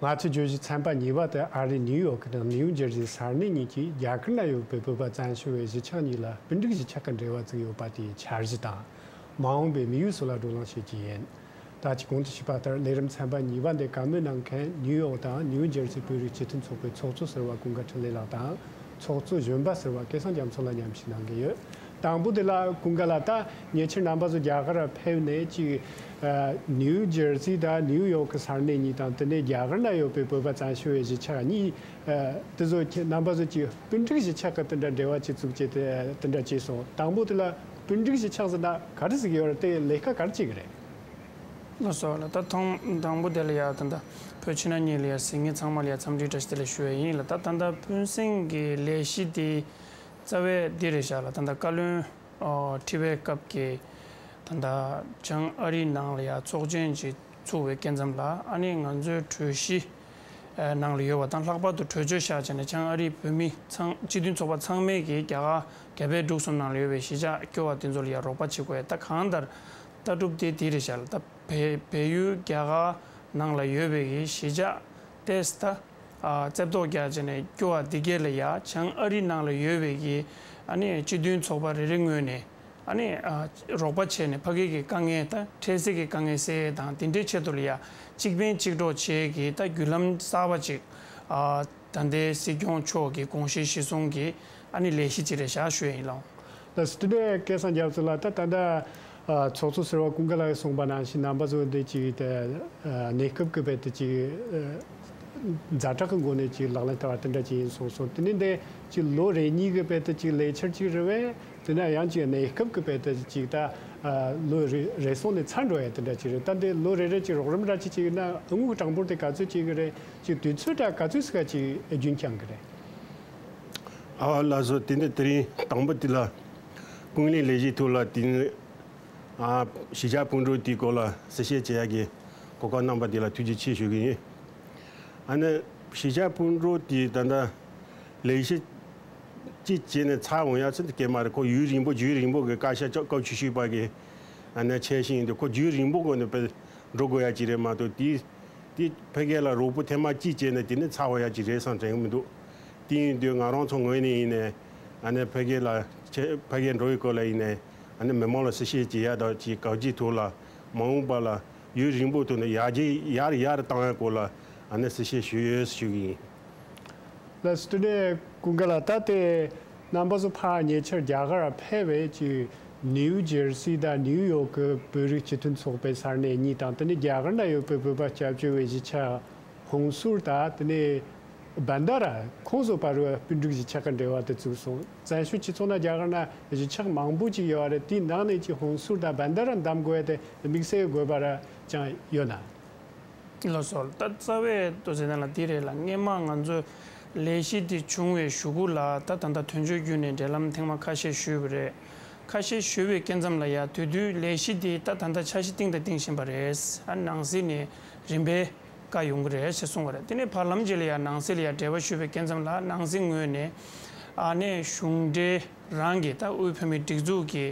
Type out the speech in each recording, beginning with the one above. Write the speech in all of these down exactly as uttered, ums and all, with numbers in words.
ང་ཚོའི་བརྗོད་གཞི་ཚན་པ་གཉིས་པ་དེ་ཨ་རིའི་ནིའུ་ཡོག་གི་དང་ནིའུ་ཇར་སིའི་ས་གནས་གཉིས་ཀྱིས་རྒྱ་གར་ན་ཡོད་པའི་བོད་པ་བཙན་བྱོལ་བའི་གཞིས་ཆགས་གཉིས་ལ་སྤུན་སྒྲིག་གཞིས་ཆགས་ཀྱི་འབྲེལ་བ་བཙུགས་ཡོད་པ་དེའི་འཆར་གཞི་དང་། མ་འོངས་པའི་དམིགས་ཡུལ་སོགས་ལ་བགྲོ་གླེང་བྱེད་ཀྱི་ཡིན། ད་ཅི་གོང་དུ་ཞུས་པ་ལྟར་ལས་རིམ་ཚན་པ་གཉིས་པ་འདི་བཀའ་མོལ་གནང་མཁན་ནིའུ་ཡོག་དང་ནིའུ་ཇར་སི་བོད་རིགས་སྤྱི་མཐུན་ཚོགས་པའི་ཚོགས་གཙོ་ཟུར་པ་ཀུན་དགའ་འཕྲིན་ལས་ལགས་དང་། ཚོགས་གཙོ་གཞོན་པ་ཟུར་པ་སྐལ་བཟང་རྒྱ་མཚོ་ལ་མཉམ་ཞུགས་གནང་གི་ཡོད། དང་པོ་དེ་ལ་ཀུན་དགའ་ལགས། ད་ཉེ་ཆར་རྣམ་པ་ཚོ་རྒྱ་གར་ཕེབས་ནས་ཅིག་ཨ་ནིའུ་ཇར་སི་དང་ནིའུ་ཡོག་གི་ས་གནས་གཉིས་དང་དེ་ནས་རྒྱ་གར་ན་ཡོད་པའི་བོད་པ་བཙན་བྱོལ་བའི་གཞིས་ཆགས་གཉིས། ཨ་དེ་ཚོ་ཁྱེད་རྣམ་པ་ཚོ་ཅིག་སྤུན་སྒྲིག་གཞིས་ཆགས་ཀྱི་དེ་འདྲ་འབྲེལ་བ་ཅིག་བཙུགས་བྱས་དེ་དེ་འདྲ་བྱས་སོང་། དང་པོ་དེ་ལ་སྤུན་སྒྲིག་གཞིས་ཆགས་ཟེར་ན་ག་རེ་ཟེར་གྱི་ཡོད་རེད། དེ་ལས་ཀ་ག་རེ་བྱེད་ཀྱི་རེད། ལགས་སོ་ལགས། ད་ཐོག་དང་པོ་དེ་ལ་ཡ་ད་ལྟ་བོད་ཕྱི་ནང་གཉིས་ལ་ཡ་གཟིགས་མཁན་ཚང་མ་ལ་ཡ་འཚམས་འདྲི་བཀྲ་ཤིས་བདེ་ལེགས་ཞུ་ཡ་ཡིན་ལགས། ད་ད་ལྟ་སྤུན་སྲིང་གི་ལས་གཞི་དེ་རྩ་བའི་འདི་རེད་ཤག་ལགས། ད་ལྟ་བཀའ་བློན་ཨོ་ཁྲི་པའི་སྐབས་ཀྱི་ད་ལྟ་བྱང་ཨ་རིའི་ནང་ལ་ཡ་ཚོགས་ཆེན་ཅིག་ཚུགས་པའི་སྐབས་ཙམ་ལ་ཨ་ནི་ང་ཚོའི་གྲོས་གཞི་ནང་ལ་ཡོད་པ་དང་། ལྷག་པར་དུ་གྲོས་ཆོད་བཞག་བྱས་ནས་བྱང་ཨ་རིའི་བོད་མི་ཚང་སྤྱི་མཐུན་ཚོགས་པ་ཚང་མས་ཀྱི་རྒྱ་གར་རྒྱ་བལ་འབྲུག་གསུམ་ནང་ལ་ཡོད་པའི་གཞིས་ཆགས་སྐྱོ་བ་དེ་ཚོ་ལ་ཡ་རོགས་པ་བྱེད་དགོས་ཡ། ད་གང་ལྟར་ལྟ་གྲུབ་དེ་དེ་རེད་ཤག་ལགས། ད་བལ་བལ་ཡུལ་རྒྱ་གར་ནང་ལ་ཡོད་པའི་གི་གཞིས་ཆགས་ཏེས་ད་ཨ་རྩེ་བཏོག་རྒྱག་བྱས་ནས་སྐྱོ་བ་དེ་གས་ལ་ཡ་བྱང་ཨ་རི་ནང་ལ་ཡོད་པའི་གི་ཨ་ནི་སྤྱི་མཐུན་ཚོགས་པ་རེ་རེ་ངོས་ནས་ཨ་ནི་ཨ་རོགས་པ་བྱས་ནས་ཕ་གི་གི་དཀའ་ངལ་དང་འཕྲལ་སེལ་གྱི་དཀའ་ངལ་སེལ་ཡས་དང་དེ་འདྲའི་ཆེད་དུ་ལ་ཡ་གཅིག་ཕན་གཅིག་གྲོགས་བྱེད་ཀྱི་ད་བརྒྱུད་ལམ་གསར་པ་ཅིག་ཨ་ད་ལྟའི་སྲིད་སྐྱོང་མཆོག་གི་དགོངས་གཞི་གཞིར་བཟུང་གི་ཨ་ནི་ལས་གཞི་ཅིག་རེད་ཤག་ཞུ་ཡ་ཡིན་ལགས། ལགས་སོ། དེ་ནས་སྐལ་བཟང་རྒྱ་མཚོ་ལགས། ད་ད་ལྟ་ཨ་ཚོགས་གཙོ་ཟུར་པ་ཀུན་དགའ་ལགས་ཀྱིས་གསུངས་པ་ནང་བཞིན་རྣམ་པ་ཚོ་འདི་ཅིག་ད་ཨ་གནས་སྐབས་ཀྱི་བར་དུ་ཅིག་ཨ་ཛ་དྲག་གི་སྒོ་ནས་ཅིག་ལག་ལེན་བསྟར་བ་དེ་འདྲ་ཅིག་ཡིན་གསུངས་སོང་། དེ་ནས་འདི་ཅིག་ལོ་རེ་གཉིས་ཀྱི་བར་དུ་ཅིག་ལས་འཆར་ཅིག་རེད་པས། དེ་ན་ཡང་ཅིག་གནས་སྐབས་ཀྱི་བར་དུ་ཅིག་ད་ཨ་ལོ་རེ་རེ་སོང་ནས་ཚར་འགྲོ་ཡ་དེ་འདྲ་ཅིག་རེད། ད་འདི་ལོ་རེ་རེ་ཅིག་རོགས་རམ་འདྲ་ཅིག་ཅིག་ཡིན་ན་དངུལ་གྱི་གྲངས་འབོར་དེ་ག་ཚོད་ཅིག་གི་རེད། ཅིག་དུས་ཚོད་འདྲ་ག་ཚོད་ཟིག་ག་ཅིག་རྒྱུན་བསྐྱངས་གི་རེད། ཨ་ལགས་སོ། དེ་འདི་དེ་རིང་དང་པོ་དེ་ལ་ཀུན་གླེང་ལས་གཞིའི་ཐོག་ལ་དེ་ནི་ཨ་གཞིས་ཆགས་སྤུན་གྲོགས་དེའི་སྐོར་ལ་གསལ་བཤད་བྱེད་ཡ་གི་གོ་སྐབས་གནང་པ་དེ་ལ་ཐུགས་རྗེ་ཆེ་ཞུ་གི་ཡིན། ཨ་ནི་གཞིས་ཆགས་སྤུན་གྲོགས་དེ་ད་ལྟ་ལས་གཞི་གཅིག་བྱས་ནས་ཚར་འོང་ཡ་ཚོད་དེ་སྐད་མ་རེད། ཁོ་ཡུན་རིང་པོ་རྒྱུན་རིང་པོ་གི་བཀའ་ཤག་སྐབས་བཅུ་བཞི་པ་གི་ཨ་ནི་འཆར་གཞི་ཡིན་དུས་ཁོ་རྒྱུན་རིང་པོ་སྒོ་ནས་དཔེ་འགྲོ་དགོས་ཡ་ཅིག་རེད་མ་གཏོགས་དེ། དེ་ཕ་གི་ལ་རོགས་པ་ཐེངས་མ་གཅིག་བྱས་ནས་དེ་ནས་ཚར་བ་ཡ་ཅིག་རེད་བསམ་དྲན་གི་མི་འདུག་དེ་ཡིན་དུས་ང་རང་ཚོ་ངོས་ནས་ཡིན་ནས་ཨ་ནི་ཕ་གི་ལ་ཕ་གི་འགྲོ་ཡི་སྐོར་ལ་ཡིན་ནས་ཨ་ནི་མི་མང་ལ་གསལ་བཤད་བྱེད་ཡ་དང་ཅིག་ག་ཅིག་ཐོག་ལ་མ་འོངས་པ་ལ་ཡུན་རིང་པོ་ཐོག་ནས་ཡར་རྒྱས་ཡར་ཡར་བཏང་ཡ་སྐོར་ལ་ཨ་ནི་གསལ་བཤད་ཞུ་ཡོད་ཞུ་གི་ཡིན། ལགས་སོ། དེ་ནས་ཀུན་དགའ་ལགས། ད་དེ་རྣམ་པ་ཚོ་ཕར་ཉེ་ཆར་རྒྱ་གར་ཕེབས་པའི་ཅིག་ནིའུ་ཇར་སི་དང་ནིའུ་ཡོག་གི་བོད་རིགས་སྤྱི་མཐུན་ཚོགས་པའི་ས་གནས་གཉིས་དང་དེ་ནས་རྒྱ་གར་ན་ཡོད་པའི་བོད་པ་སྐྱབས་བཅོལ་བའི་གཞིས་ཆགས་ཧོན་སུར་དང་དེ་ནས་བན་ད་ར་ཁོང་ཚོ་བར་སྤུན་སྒྲིག་གཞིས་ཆགས་ཀྱི་འབྲེལ་བ་དེ་བཙུགས་སོང་། བཙན་བྱོལ་སྤྱི་ཚོགས་ན་རྒྱ་གར་ན་གཞིས་ཆགས་མང་པོ་ཅིག་ཡོད་རེད། དེའི་ནང་ནས་ཅིག་ཧོན་སུར་དང་བན་ད་ར་འདེམས་དགོས་ཡ་དེ་དམིགས་བསལ་དགོས་པ་ར་ཅང་ཡོད་ན། ལགས་སོ། ད་རྩ་བའི་དོ་ཟེར་ན་ལ་འདི་རེད་ལ། སྔས་མ་ང་ཚོས་ལས་གཞི་འདི་བྱུང་བའི་གཞུག་གུ་ལ་ད་ད་ལྟ་དོན་གཅོད་བརྒྱུད་ནས་འབྲེལ་ལམ་ཐེངས་མ་ཁ་ཤས་ཞུས་པ་རེད། ཁ་ཤས་ཞུས་པའི་སྐབས་ཙམ་ལ་ཡ་དེ་དུས་ལས་གཞི་འདི་ད་ད་ལྟ་འཆར་གཞི་བཏིང་དང་བཏིང་བཞིན་པ་རེད། ཨ་ནང་སྲིད་ནས་རིམ་པས་བཀའ་ཡོང་གི་རེད་ཞེས་གསུངས་པ་རེད། དེ་ནས་བར་ལམ་རྗེས་ལ་ཡ་ནང་སྲིད་ལ་ཡ་འབྲེལ་བ་ཞུས་པའི་སྐབས་ཙམ་ལ་ནང་སྲིད་ངོས་ནས་ཨ་ནས་གཞུང་འབྲེལ་རང་གི་ད་དབུས་བོད་མིའི་སྒྲིག་འཛུགས་ཀྱི་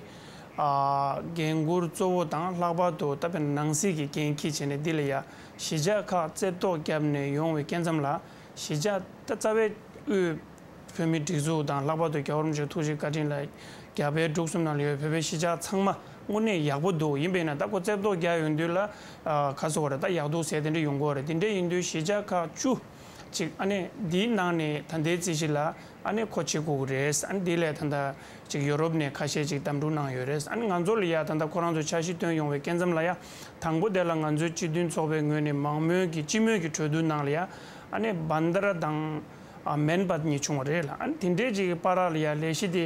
ཨ་འགན་འཁུར་གཙོ་བོ་དང་ལྷག་པར་དུ་ད་དཔེར་ན་ནང་སྲིད་ཀྱི་འགན་འཁྱེར་བྱས་ནས་འདི་ལ་ཡ་གཞིས་ཆགས་ཁག་རྩེ་བཏོག་བརྒྱབ་ནས་ཡོང་བའི་སྐབས་ཙམ་ལ་གཞིས་ཆགས་ད་རྩ་བའི་དབུས་བོད་མིའི་སྒྲིག་འཛུགས་དང་ལྷག་པར་དུ་རྒྱལ་བ་རིན་པོ་ཆེ་ཐུགས་རྗེ་བཀའ་དྲིན་ལ་རྒྱ་བལ་འབྲུག་གསུམ་ནང་ལ་ཡོད་བོད་པའི་གཞིས་ཆགས་ཚང་མ་དངོས་གནས་ཡག་པོ་འདུག་ཡིན་པས་ན་ད་ཁོ་རྩེ་བཏོག་རྒྱག་ཡོང་དུས་ལ་ཨ་ག་ཟེར་དགོས་རེད། ད་ཡག་སྡུག་ཟེར་དེ་འདྲ་ཡོང་གི་ཡོད་རེད། དེ་འདྲ་ཡིན་དུས་གཞིས་ཆགས་ཁག་བཅུ་ཅིག་ཨ་ནི་འདིའི་ནང་ནས་ད་ལྟའི་རྩིས་གཞི་ལ་ཨ་ནི་ཁོ་བྱེད་དགོས་ཀྱི་རེད། ཨ་ནི་འདི་ལས་ད་ལྟ་ཅིག་ཡོ་རོབ་ནས་ཁ་ཤས་ཅིག་གདམ་འཁྲུག་གནང་ཡོད་རེད། ཨ་ནི་ང་ཚོ་ལ་ཡ་ད་ལྟ་ཁོ་རང་ཚོ་འཆར་གཞི་བཏོན་ཡོང་བའི་སྐབས་ཙམ་ལ་ཡ་དང་པོ་དེ་ལ་ང་ཚོའི་སྤྱི་མཐུན་ཚོགས་པའི་ངོས་ནས་མང་མོས་ཀྱི་སྤྱི་མོས་ཀྱི་གྲོས་བསྡུར་ནང་ལ་ཡ་ཨ་ནི་བན་དར་དང་ཨ་མན་པད་གཉིས་བྱུང་བ་རེད་ལ། ཨ་ནི་དེ་འདྲའི་ཅིག་གི་བར་ལ་ཡ་ལས་གཞི་དེ་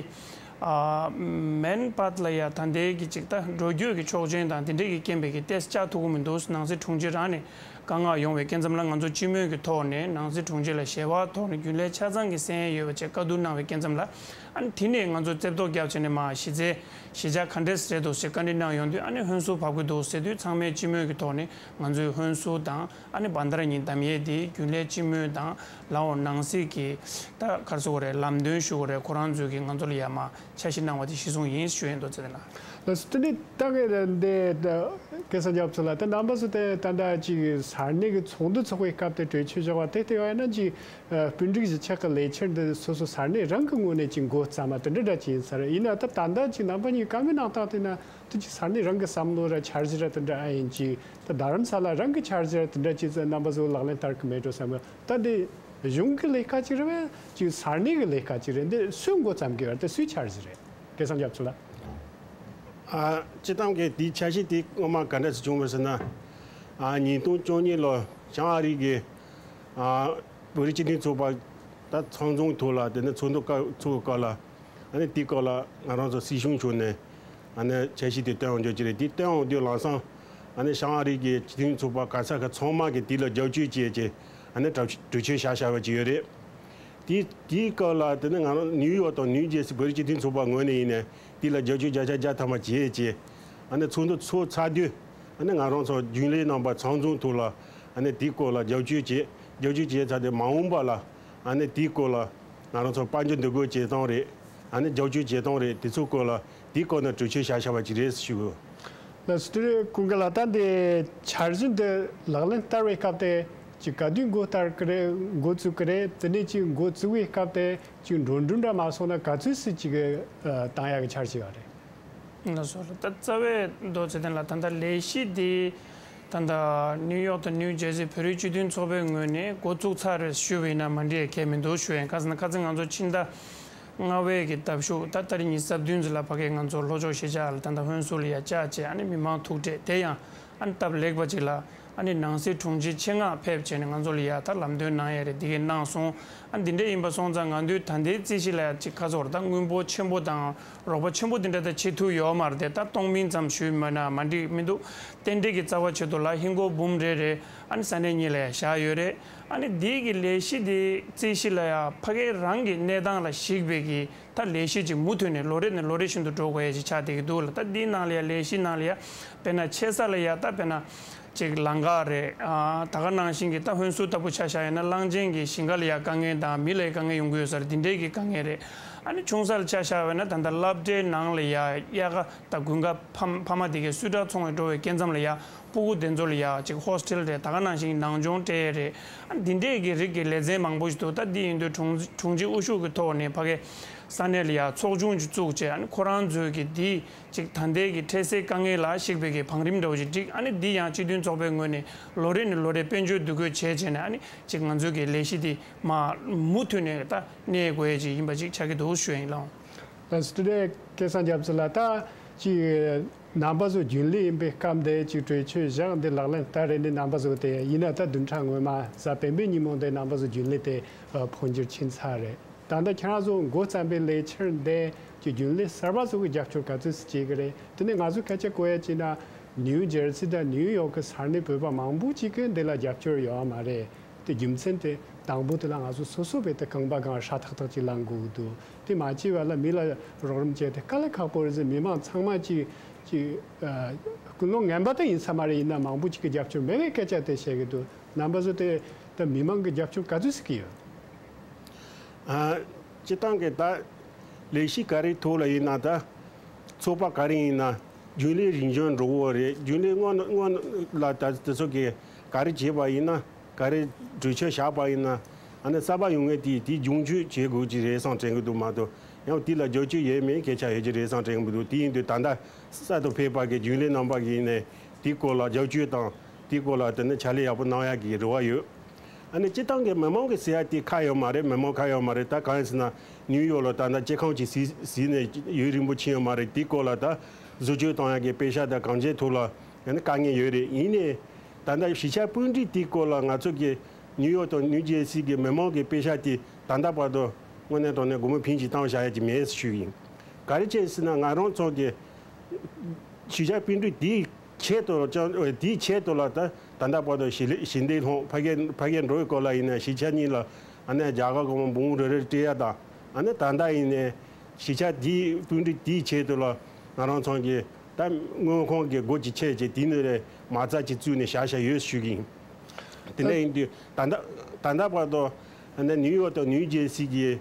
ཨ་མན་པད་ལ་ཡ་ད་ལྟའི་གི་ཅིག་ད་འགྲོ་སྐྱོད་ཀྱི་ཆོག་མཆན་དང་དེ་འདྲའི་གི་རྐྱེན་པས་ཀྱི་ཏེས་བཅག་ཐུབ་ཀྱི་མི་འདུག་ནང་སྲིད་དྲུང་ཆེ་རང་ནས་བཀའ་མངགས་ཡོང་བའི་སྐབས་ཙམ་ལ་ང་ཚོ་སྤྱི་མོས་ཀྱི་ཐོག་ནས་ནང་སྲིད་དྲུང་ཆེ་ལ་ཞལ་པར་ཐོག་ནས་རྒྱུན་ལས་ཆ་ཚང་གི་གསན་ཡས་ཡོད་པ་བཅས་བཀའ་བསྡུར་གནང་བའི་སྐབས་ཙམ་ལ། ཨ་ནི་དེ་ནས་ང་ཚོ་རྩེ་བཏོག་བརྒྱབ་བྱས་ནས་མར་གཞི་རྩའི་གཞིས་ཆགས་ག་འདྲས་རེད་འདུག་ཟེར་བཀའ་འདྲི་གནང་ཡོང་དུས་ཨ་ནི་ཧོན་སུར་བབས་ཀྱི་འདུག་ཟེར་དུས་ཚང་མས་སྤྱི་མོས་ཀྱི་ཐོག་ནས་ང་ཚོས་ཧོན་སུར་དང་ཨ་ནི་བན་དར་གཉིས་གདམ་ཡས་དེ་རྒྱུན་ལས་སྤྱི་མོས་དང་ལའོ་ནང་སྲིད་ཀྱི་ད་ག་རེ་ཟེར་དགོས་རེད། ལམ་སྟོན་ཞུ་དགོས་རེད། ཁོ་རང་ཚོས་ཀྱི་ང་ཚོ་ལ་ཡར་མར་འཆར་གཞི་གནང་བ་དེ་གཞི་བཟུང་ཡིན་ཞུ་ཡས་འདུག་ཟེར་ན། ལགས་སོ། དེ་ནས་ད་གི་འདི་སྐལ་བཟང་རྒྱ་མཚོ་ལགས། ད་རྣམ་པ་ཚོ་དེ་ད་ལྟ་ཅིག་ས་གནས་ཀྱི་ཚོགས་འདུ་ཚོགས་པའི་སྐབས་དེ་གྲོས་ཆོད་བཞག་པ་དེ་ལྟ་བ་ཡིན་ན་ཅིག་སྤུན་སྒྲིག་གཞིས་ཆགས་ཀྱི་ལས་འཆར་འདི་སོ་སོ་ས་གནས་རང་གི་ངོས་ནས་ཅིག་འགོ་བརྩམས་པ་དེ་འདྲ་འདྲ་ཅིག་ཡིན་ས་རེད། ཡིན་ན་ད་ད་ལྟ་ཅིག་རྣམ་པ་གཉིས་བཀའ་མོལ་གནང་སྟངས་དེ་ན་དེ་ཅིག་ས་གནས་རང་གི་བསམ་བློ་ར་འཆར་གཞི་ར་དེ་འདྲ་ཨ་ཡིན་ཅིག་ད་རྡ་རམ་ས་ལ་རང་གི་འཆར་གཞི་ར་དེ་འདྲ་ཅིག་རྣམ་པ་ཚོ་ལག་ལེན་བསྟར་གི་མེད་འགྲོ་བསམ་གི། ད་འདི་གཞུང་གི་ལས་ཀ་ཅིག་རེད་པས་ཅིག་ས་གནས་ཀྱི་ལས་ཀ་ཅིག་རེད། འདི་སུས་འགོ་བརྩམས་གི་ཡོད་རེད། དེ་སུའི་འཆར་གཞི་རེད། སྐལ་བཟང་རྒྱ་མཚོ་ལགས། ཨ། སྤྱིར་བཏང་གི་དེའི་འཆར་གཞི་དེ་སྔོན་མ་ག་འདྲ་ཞིག་བྱུང་བ་ཟེར་ན། ཨ། ཉིས་སྟོང་བཅུ་གཉིས་ལོ་བྱང་ཨ་རི་གི། ཨ། བོད་རིགས་སྤྱི་མཐུན་ཚོགས་པ་ད་ཚང་འཛོམས་ཐོག་ལ་དེ་ནས་ཚོགས་འདུ་སྐབས་ཚོགས་སྐབས་ལ། ཨ་ནི་དེའི་སྐབས་ལ་ང་རང་ཚོ་སྲིད་གཞུང་ཕྱོགས་ནས་ཨ་ནི་འཆར་གཞི་དེ་བཏོན་འོང་རྒྱུ་ཅིག་རེད། དེ་བཏོན་འོང་དུས་ལམ་སང་ཨ་ནི་བྱང་ཨ་རི་གི་སྤྱི་མཐུན་ཚོགས་པ་ག་ས་ག་ཚང་མ་གི་དེ་ལ་རྒྱབ་སྐྱོར་བྱས་ཀྱི་ཨ་ནི་གྲ་གྲོས་ཆོད་བཞག་བཞག་པ་ཅིག་ཡོད་རེད། དེ་དེའི་སྐབས་ལ་དེ་ནི་ང་རང་ནིའུ་ཡོག་དང་ནིའུ་ཇེ་སི་བོད་རིགས་སྤྱི་མཐུན་ཚོགས་པ་ངོས་ནས་ཡིན་ནས་དེ་ལ་རྒྱབ་སྐྱོར་བརྒྱ་ཆ་བརྒྱ་ཐམ་པ་བྱས་ཀྱི་ཨ་ནི་ཚོགས་འདུ་ཚོགས་ཚར་དུས་ཨ་ནི་ང་རང་ཚོ་རྒྱུན་ལས་རྣམ་པ་ཚང་འཛོམས་ཐོག་ལ་ཨ་ནི་དེའི་སྐོར་ལ་རྒྱབ་སྐྱོར་བྱས། རྒྱབ་སྐྱོར་བྱས་ཚར་དུས་མ་འོངས་པ་ལ་ཨ་ནི་དེའི་སྐོར་ལ་ང་རང་ཚོ་དཔལ་འབྱོར་འདུ་འགོད་བྱེད་སྟངས་རེད། ཨ་ནི་རྒྱབ་སྐྱོར་བྱེད་སྟངས་རེད། དེ་ཚོའི་སྐོར་ལ་དེའི་སྐོར་ནས་གྲོས་ཆོད་བཞག་བཞག་པ་ཅིག་རེད་ཞུ་དགོས། ལགས་སོ། དེ་རེད། ཀུན་དགའ་ལགས། ད་འདི་འཆར་གཞི་འདི་ལག་ལེན་བསྟར་བའི་སྐབས་དེ་ཅིག་ག་དུས་འགོ་བསྟར་གི་རེད། འགོ་བཙུགས་གི་རེད། དེ་ནས་ཅིག་འགོ་བཙུགས་པའི་སྐབས་དེ་ཅིག་འགྲོ་གྲོན་འདྲ་མ་སོང་ན་ག་ཚོད་ཙམ་ཅིག་གི་བཏང་ཡག་གི་འཆར་གཞི་ཡོད་རེད། ལགས་སོ། ད་རྩ་བའི་མདོ་ཚེ་བརྟན་ལགས། ད་ལྟ་ལས་གཞི་འདི་ད་ལྟ་ནིའུ་ཡོག་དང་ནིའུ་ཇེ་སི་བོད་རིགས་སྤྱི་མཐུན་ཚོགས་པའི་ངོས་ནས་འགོ་བཙུགས་ཚར་རེད་ཞུས་པ་ཡིན་ན་མ་འགྲིག་གལ་མི་འདུག་ཞུ་ཡིན། ག་ཟེར་ན་ཁ་སང་ང་ཚོ་ཕྱི་ཟླ་ལྔ་པའི་གི་ཟླ་གཞུག་ད་ཏ་རིག་ཉི་ཤུ་རྩ་བདུན་ཙམ་ལ་ཕ་གིའི་ང་ཚོ་ལྷོ་ཕྱོགས་གཞིས་ཆགས་ལ་ད་ལྟ་ཧོན་སུར་ལ་ཡ་བཅར་བྱས། ཨ་ནི་མི་མང་ཐུག་འཕྲད་དེ་ཡང་ཨ་ནི་སྟབས་ལེགས་པ་ཅིག་ལ་ཨ་ནི་ནང་སྲིད་དྲུང་ཆེ་ཆེད་མངགས་ཕེབས་བྱས་ནས་ང་ཚོ་ལ་ཡ་ད་ལམ་སྟོན་གནང་ཡ་རེད། འདི་གས་གནང་སོང་། ཨ་ནི་འདི་འདྲས་ཡིན་པ་སོང་ཙང་ང་ཚོའི་ད་ལྟའི་རྩིས་གཞི་ལ་ཡ་ཅིག་ཁ་ཚོར་ད་དངུལ་འབོར་ཆེན་པོ་དང་རོགས་པ་ཆེན་པོ་འདི་འདྲ་ད་བྱེད་ཐུབ་ཡོད་མ་རེད་དེ། ད་གཏོང་མིན་ཙམ་ཞུས་མ་ན་མ་འགྲིག་མི་འདུག་རྟེན་འབྲེལ་གྱི་རྩ་བ་ཆེད་དུ་ལ་ཧིན་སྒོར་འབུམ་རེ་རེ་ཨ་ནི་ས་གནས་གཉིས་ལ་ཡ་བཞག་ཡོད་རེད། ཨ་ནི་འདི་གི་ལས་གཞི་འདི་རྩིས་གཞི་ལ་ཡ་ཕ་གིའི་རང་གི་གནས་སྟངས་ལ་གཞིགས་པའི་གི་ད་ལས་གཞི་ཅིག་མུ་མཐུད་ནས་ལོ་རེ་ནས་ལོ་རེ་བཞིན་དུ་འགྲོ་དགོས་ཡ་ཅིག་ཆགས་བསྡད་ཀྱི་འདུག་ལ། ད་འདིའི་ནང་ལ་ཡ་ལས་གཞི་ནང་ལ་ཡ་དཔེར་ན་ཆེ་ས་ལ་ཡ་ད་དཔེར་ན་ཅིག་ལམ་ཁ་རེད། ཨ། ད་ག་ནང་བཞིན་གྱི་ད་ཧོན་སུར་ལྟ་བུ་ཆ་བཞག་ཡོད་ན་གླང་ཆེན་གྱི་ཞིང་ཁ་ལ་ཡ་དཀའ་ངལ་དང་མི་ལ་ཡ་དཀའ་ངལ་ཡོང་གི་ཡོད་ས་རེད། འདི་འདྲའི་གི་དཀའ་ངལ་རེད། ཨ་ནི་ཆུང་ས་ལ་ཆ་བཞག་པ་ཡིན་ན་ད་ལྟ་སློབ་གྲྭའི་ནང་ལ་ཡ་དབྱར་ཁ་དང་དགུན་ཁ་ཕ་ཕ་མ་དེ་གའི་སུས་ཊར་འཚོང་བའི་འགྲོ་བའི་སྐབས་མཚམས་ལ་ཡ་སྤུ་གུ་དེ་ཚོ་ལ་ཡ་ཅིག་ཧོ་སི་ཊེལ་རེད། ད་ག་ནང་བཞིན་ནང་སྦྱོང་སྤྲད་ཡས་རེད། ཨ་ནི་འདི་འདྲའི་གི་རིགས་ཀྱི་ལེ་ཚན་མང་པོ་ཞིག་འདུག་ད་འདི་ཡིན་དུས་དྲུང་དྲུང་ཆེ་དབུ་བཞུགས་ཀྱི་ཐོག་ནས་ཕ་གི་ས་གནས་ལ་ཡ་ཚོགས་ཆུང་ཅིག་བཙུགས་བྱས། ཨ་ནི་ཁོ་རང་ཚོའི་གི་འདི་ཅིག་ད་ལྟའི་གི་འཕྲལ་སེལ་དཀའ་ངལ་ལ་གཞིགས་པའི་གི་བང་རིམ་འདྲ་བོ་ཞིག་བསྒྲིགས། ཨ་ནི་འདི་ཡང་སྤྱི་མཐུན་ཚོགས་པའི་ངོས་ནས་ལོ་རེ་ནས་ལོ་རེ་དཔལ་འབྱོར་འདུ་འགོད་བྱས་བྱས་ནས་ཨ་ནི་ཅིག་ང་ཚོའི་གི་ལས་གཞི་འདི་མ་མུ་མཐུད་ནས་ད་གནས་དགོས་ཡས་ཅིག་ཡིན་པ་ཅིག་ཆགས་ཀྱི་འདུག་ཞུ་ཡ་ཡིན་ལགས། ལགས་སོ། དེ་ནས་སྐལ་བཟང་རྒྱ་མཚོ་ལགས། ད་ཅིག་རྣམ་པ་ཚོ་རྒྱུན་ལས་ཡིན་པའི་སྐབས་འདི་ཅིག་གྲོས་ཆོད་བཞག་འདི་ལག་ལེན་བསྟར་རེད། འདི་རྣམ་པ་ཚོ་དེ་ཡིན་ན་ད་བདུན་ཕྲག་སྔོན་མ་གཟའ་སྤེན་པའི་ཉིན་མོ་འདི་རྣམ་པ་ཚོ་རྒྱུན་ལས་དེ་འཕོ་འགྱུར་ཕྱིན་ཚར་རེད། ད་ལྟ་ཁྱེད་རང་ཚོ་འགོ་བརྩམས་པའི་ལས་འཆར་འདི་ཀྱི་རྒྱུན་ལས་གསར་པ་ཚོ་གི་རྒྱབ་སྐྱོར་ག་ཚོད་ཅིག་བྱེད་ཀྱི་རེད། དེ་ནས་ང་ཚོ་སྐད་ཆ་གོ་ཡ་བྱས་ན་ནིའུ་ཇར་སི་དང་ནིའུ་ཡོག་གི་ས་གནས་བོད་པ་མང་པོ་ཅིག་གིས་འདི་ལ་རྒྱབ་སྐྱོར་ཡོད་མ་རེད། དེ་རྒྱུ་མཚན་དེ་དང་པོ་དེ་ལ་ང་ཚོ་སོ་སོ་བས་དེ་རྐང་པ་སྒང་ཧྲ་ཐག་ཐག་ཅིག་ལངས་དགོས་ཀྱི་འདུག་དེ་མ་བྱས་པ་ལ་མི་ལ་རོགས་རམ་བྱས་ཏེ་དཀའ་ལས་ཁག་པོ་རེད་ཟེར། མི་མང་ཚང་མ་ཅིག་ཅིག་ཨ་ཀུན་སློང་ངན་པ་དེ་ཡིན་ས་མ་རེད། ཡིན་ན་མང་པོ་ཅིག་གི་རྒྱབ་སྐྱོར་མེད་པའི་སྐད་ཆ་དེ་བཤད་ཀྱི་འདུག་རྣམ་པ་ཚོ་དེ་ད་མི་མང་གི་རྒྱབ་སྐྱོར་ག་ཚོད་ཅིག་ཡོད། ཨ། སྤྱིར་བཏང་གི་ད་ལས་གཞི་ག་རེ་ཐོག་ལ་ཡིན་ན། ད་ཚོགས་པ་ག་རེ་ཡིན་ན་རྒྱུན་ལས་རིམ་བྱོན་འགྲོ་གི་རེད། རྒྱུན་ལས་སྔོན་སྔོན་ལ་ད་དེ་ཚོ་གི་ག་རེ་བྱས་པ་ཡིན་ན། ག་རེ་གྲོས་ཆོད་བཞག་པ་ཡིན་ན། ཨ་ནི་གསར་པ་ཡོང་མཁན་དེ་དེ་རྒྱུན་སྐྱོང་བྱེད་དགོས་ཀྱི་རེད་བསམ་དྲན་གྱི་འདུག་མ་གཏོགས། ཡང་དེ་ལ་རྒྱབ་སྐྱོར་ཡོད་མེད་སྐད་ཆ་ཡོད་ཀྱི་རེད་བསམ་དྲན་གྱི་མི་འདུག་དེ་ཡིན་དུས་ད་ལྟ་གསར་དུ་ཕེབས་པ་གི་རྒྱུན་ལས་རྣམ་པ་གིས་ནས་དེའི་སྐོར་ལ་རྒྱབ་སྐྱོར་དང་། དེའི་སྐོར་ལ་དེ་ནི་ཕྱག་ལས་ཡག་པོ་གནང་ཡག་གི་རེ་བ་ཡོད། ཨ་ནི་སྤྱིར་བཏང་གི་མི་མང་གི་ཟེར་ཡ་དེ་ཁག་ཡོད་མ་རེད། མི་མང་ཁག་ཡོད་མ་རེད། ད་གང་ཡིན་ཟེར་ན་ནིའུ་ཡོག་ལ་ད་ལྟ་སྐྱེ་ཁམས་ཀྱི་གཟིགས་གཟིགས་ནས་ཡུན་རིང་པོ་ཕྱིན་ཡོད་མ་རེད། དེའི་སྐོར་ལ་ད་བཟོ་བཅོས་གཏོང་ཡག་གི་པེ་ཤ་དང་གང་ཅིའི་ཐོག་ལ་ཡང་ན་དཀའ་ངལ་ཡོད་རེད། ཡིན་ནའི་ད་ལྟ་གཞིས་ཆགས་སྤུན་སྒྲིག་དེའི་སྐོར་ལ་ང་ཚོ་གི་ནིའུ་ཡོག་དང་ནིའུ་ཇེ་སི་གི་མི་མང་གི་པེ་ཤ་དེ་ད་ལྟ་བར་དུ་དངོས་གནས་དྲང་གནས་སྒོར་མོ་ཕིང་ཅིག་བཏང་བཞག་ཡ་ཅིག་མེད་ཞུ་ཡིན། ག་རེ་བྱས་ཟེར་ན་ང་རང་ཚོ་གི་གཞིས་ཆགས་སྤུན་སྒྲིག་དེའི་ཆེད་དུ་ཀྱང་དེའི་ཆེད་དུ་ལ་ད་ད་ལྟ་བར་དུ་ཞི་ལི་ཞི་བདེ་སློང་ཕ་གིར་ཕ་གིར་འགྲོ་བའི་སྐོར་ལ་ཡིན་ན་གཞིས་ཆགས་གཉིས་ལ་ཨ་ནི་རྒྱ་གར་གོང་མ་འབུམ་རེ་རེ་སྤྲད་ཡ་དང་། ཨ་ནི་ད་ལྟ་ཡིན་ནའི་གཞིས་ཆགས་དེའི་སྤུན་སྒྲིག་དེའི་ཆེད་དུ་ལ་ང་རང་ཚོ་གི་ད་དངུལ་ཁང་གི་སྒོ་ཅིག་ཕྱེ་བྱས་དེ་ནས་མ་རྩ་ཅིག་བཙུགས་ནས་བཞག་བཞག་ཡོད་ཞུ་གི་ཡིན། དེ་འདྲ་ཡིན་དུས་ད་ལྟ་ད་ལྟ་བར་དུ་ཨ་ནི་ནིའུ་ཡོག་དང་ནིའུ་ཇེ་སི་གི་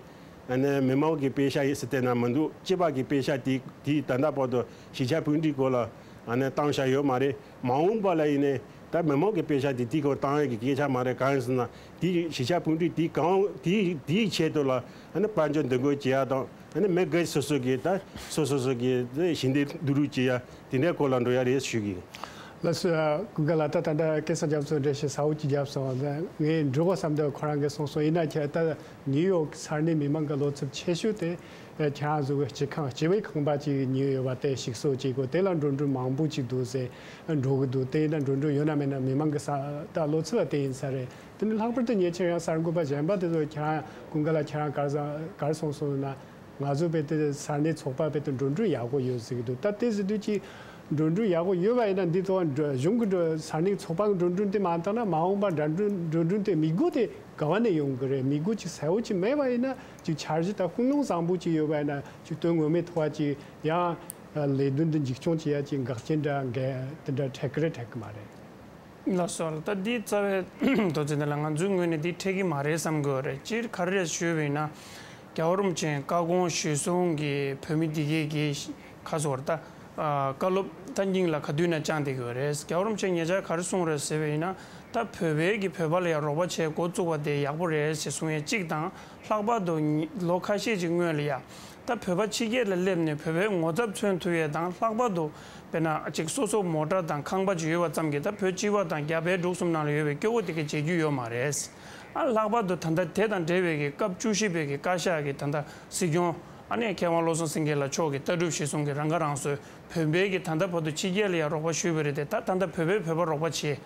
ཨ་ནི་མི་མང་གི་པེ་ཤ་ཡིན་ཟེར་བལྟས་ན་མི་འདུག་སྤྱི་པ་གི་པེ་ཤ་དེ་དེ་ད་ལྟ་བར་དུ་གཞིས་ཆགས་བོད་འབྲེལ་སྐོར་ལ་ཨ་ནི་བཏང་བཞག་ཡོད་མ་རེད། མ་འོངས་པ་ལ་ཡིན་ནའི་ད་མི་མང་གི་པེ་ཤ་དེ་དེའི་སྐོར་བཏང་ཡག་གི་སྐད་ཆ་མ་རེད། གང་ཡིན་ཟེར་ན་དེ་གཞིས་ཆགས་བོད་འབྲེལ་དེ་གང་དེ་དེའི་ཆེད་དུ་ལ་ཨ་ནི་དཔལ་འབྱོར་འདུ་འགོད་བྱེད་ཡག་དང་། ཨ་ནི་མི་སྒེར་སོ་སོ་གིས་ད་སོ་སོ་སོ་གིས་ཞལ་འདེབས་བསྡུ་རུབ་བྱེད་ཡག་དེ་འདྲའི་སྐོར་ལ་འགྲོ་ཡག་རེད་ཞུ་གི་ཡིན། ལགས་སོ། ཀུན་དགའ་ལགས། ད་ད་ལྟ་སྐལ་བཟང་རྒྱ་མཚོ་འགྲེལ་བཤད་ཟབ་པོ་ཅིག་བརྒྱབ་སོང་། ད་ངས་འགྲོ་དགོས་བསམ་དུས་ཁོ་རང་གིས་གསུངས་སོང་། ཡིན་ན་ཁྱེད་ད་ནིའུ་ཡོག་ས་གནས་མི་མང་གི་བློ་འཚབ་ཆེ་ཤོས་དེ་ཁྱེད་རང་ཚོ་གི་སྤྱི་ཁང་སྤྱི་པའི་ཁང་པ་ཅིག་ཉོས་ཡོད་པ་དེ་ཞིག་གསོ་བྱེད་དགོས། དེ་ལ་འགྲོ་གྲོན་མང་པོ་ཅིག་འདུག་ཟེར་འགྲོ་གི་འདུག་དེ་ཡིན་ན་འགྲོ་གྲོན་ཡོད་ན་མེད་ན་མི་མང་གི་ས་ད་བློ་འཚབ་དེ་ཡིན་ས་རེད། དེ་ནི་ལྷག་པར་དུ་ཉེ་ཆར་ཡང་གསར་འགོད་པ་གཞན་པ་དེ་ཚོ་ཁྱེད་རང་ཀུན་དགའ་ལགས་ཁྱེད་རང་ག་རེ་ག་རེ་གསུངས་སོང་ན། ང་ཚོ་བོད་དེ་ས་གནས་ཚོགས་པ་བོད་དེ་འགྲོ་གྲོན་ཡག་པོ་ཡོད་ཟེར་གྱི་འདུག་ད་དེ་ཟེར་དུས་ཀྱི་འགྲོ་གྲོན་ཡག་པོ་ཡོད་པ་ཡིན་ན། འདི་ཚོ་གཞུང་གི་འགྲོ་ས་གནས་ཚོགས་པ་གི་འགྲོ་གྲོན་དེ་མ་བཏང་ན་མ་འོངས་པ་འགྲོ་གྲོན་འགྲོ་གྲོན་དེ་དམིགས་སྒོ་དེ་ག་བ་ནས་ཡོང་གི་རེད། དམིགས་སྒོ་ཅིག་གསལ་བོ་ཅིག་མེད་པ་ཡིན་ན། ཅིག་འཆར་གཞི་དང་ཀུན་སློང་བཟང་པོ་ཅིག་ཡོད་པ་ཡིན་ན། ཅིག་དོན་ངོ་མའི་ཐོག་ཅིག་ཡང་ལས་དོན་འདི་འཛུགས་སྐྱོང་བྱེད་ཡ་ཅིག་འགག་རྐྱེན་འདྲ་འགལ་དེ་འདྲ་འཕྲད་ཀྱི་རེད་འཕྲད་ཀྱི་མ་རེད། ལགས་སོ། ད་འདི་རྩ་བའི་མདོ་ཚན་འདི་ལ་ང་ཚོའི་ངོས་ནས་འདི་འཕྲད་ཀྱི་མ་རེད་བསམ་གྱི་ཡོད་རེད། སྤྱིར་ག་རེ་རེད་ཞུས་པ་ཡིན་ན། རྒྱལ་བ་རིན་པོ་ཆེ་བཀའ་དགོངས་གཞིར་བཟུང་གིས་བོད་མི་འདི་གས་ཀྱི་ཁ་སོར་ད་བཀའ་སློབ་ད་སྙིང་ལ་ག་དུས་ན་བཅངས་བསྡད་ཀྱི་ཡོད་རེད། རྒྱལ་བ་རིན་པོ་ཆེ་ཉེ་ཆར་ག་རེ་གསུངས་རེད་ཟེར་བ་ཡིན་ན། ད་བོད་པའི་གི་བོད་པ་ལ་ཡང་རོགས་པ་བྱེད་འགོ་བཙུགས་པ་དེ་ཡག་པོ་རེད་ཞེས་གསུང་ཡས་གཅིག་དང་། ལྷག་པར་དུ་ལོ་ཁ་ཤས་ཀྱི་སྔོན་ལ་ཡ། ད་བོད་པ་ཕྱི་རྒྱལ་ལ་སླེབས་ནས་བོད་པའི་ངོ་ཚབ་མཚོན་ཐུབ་ཡས་དང་། ལྷག་པར་དུ་དཔེར་ན་ཅིག་སོ་སོ་མོ་ཊ་དང་ཁང་པ་ཅིག་ཡོད་པ་ཙམ་གྱིས་ད་བོད་སྤྱི་པ་དང་རྒྱ་བལ་འབྲུག་གསུམ་ནང་ལ་ཡོད་པའི་སྐྱོ་བོ་དེ་གས་བྱེད་རྒྱུ་ཡོད་མ་རེད། ཨ་ལྷག་པར་དུ་ད་ལྟ་དེ་དང་འབྲེལ་བའི་གི་སྐབས་བཅུ་བཞི་པའི་གི་བཀའ་ཤག་གི་ད་ལྟ་སྲིད་སྐྱོང་ཨ་ནེ་མཁས་དབང་བློ་བཟང་སེང་གེ་ལགས་མཆོག་གི་ལྟ་གྲུབ་གཞིར་བཟུང་གི་རང་ཁ་རང་གསོའི་བོད་པའི་གི་ད་ལྟ་བར་དུ་ཕྱི་རྒྱལ་ལ་ཡང་རོགས་པ་ཞུས་པ་རེད་དེ། ད་ད་ལྟ་བོད་པས་བོད་པ་རོགས་པ་བྱེད།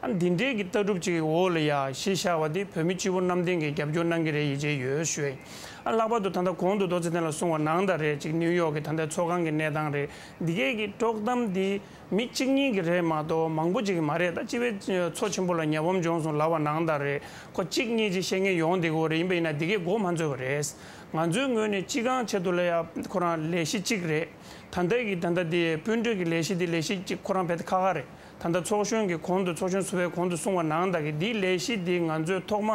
ཨ་འདི་འདྲའི་གི་ལྟ་གྲུབ་ཅིག་འོག་ལ་ཡ་གཞི་བཞག་པ་དེ་བོད་མི་སྤྱི་བོ་གནམ་བསྟན་གྱི་རྒྱབ་སྐྱོར་གནང་གི་རེད་ཡིད་ཆེས་ཡོད་ཞུ་ཡ་ཡིན། ཨ་ལྷག་པར་དུ་ད་ལྟ་གོང་དུ་རྡོ་རྗེ་བསྟན་ལགས་གསུངས་པ་ནང་ལྟར་རེད། ཅིག་ནིའུ་ཡོག་གི་ད་ལྟའི་ཚོགས་ཁང་གི་གནས་སྟངས་རེད། འདི་གས་ཀྱི་དཀྲོག་གཏམ་འདི་མི་གཅིག་གཉིས་ཀྱི་རེད་མ་གཏོགས་མང་པོ་ཅིག་གི་མ་རེད། ད་སྤྱི་པའི་མཚོ་ཆེན་པོ་ལ་ཉ་སྦོམ་བྱུང་སོང་ལབ་པ་ནང་ལྟར་རེད། ཁོ་གཅིག་གཉིས་ཅིག་བཤད་མཁན་ཡོང་བསྡད་ཀྱི་ཡོད་རེད། ཡིན་པ་ཡིན་ན་འདི་གས་འགོ་མ་འཛུགས་པ་རེད། ང་ཚོའི་ངོས་ནས་སྤྱི་ཁང་ཆེད་དུ་ལ་ཡ་ཁོ་རང་ལས་གཞི་གཅིག་རེད། ད་ལྟའི་གི་ད་ལྟ་འདི་སྤུན་གྲོགས་ཀྱི་ལས་གཞི་འདི་ལས་གཞི་གཅིག་ཁོ་རང་བེད་ཁ་ཁ་རེད། ད་ལྟ་ཚོགས་གཞོན་གྱི་གོང་དུ་ཚོགས་གཞོན་ཟུར་པའི་གོང་དུ་གསུངས་པ་ནང་ལྟར་གྱི་འདིའི་ལས་གཞི་འདི་ང་ཚོས་ཐོག་མ་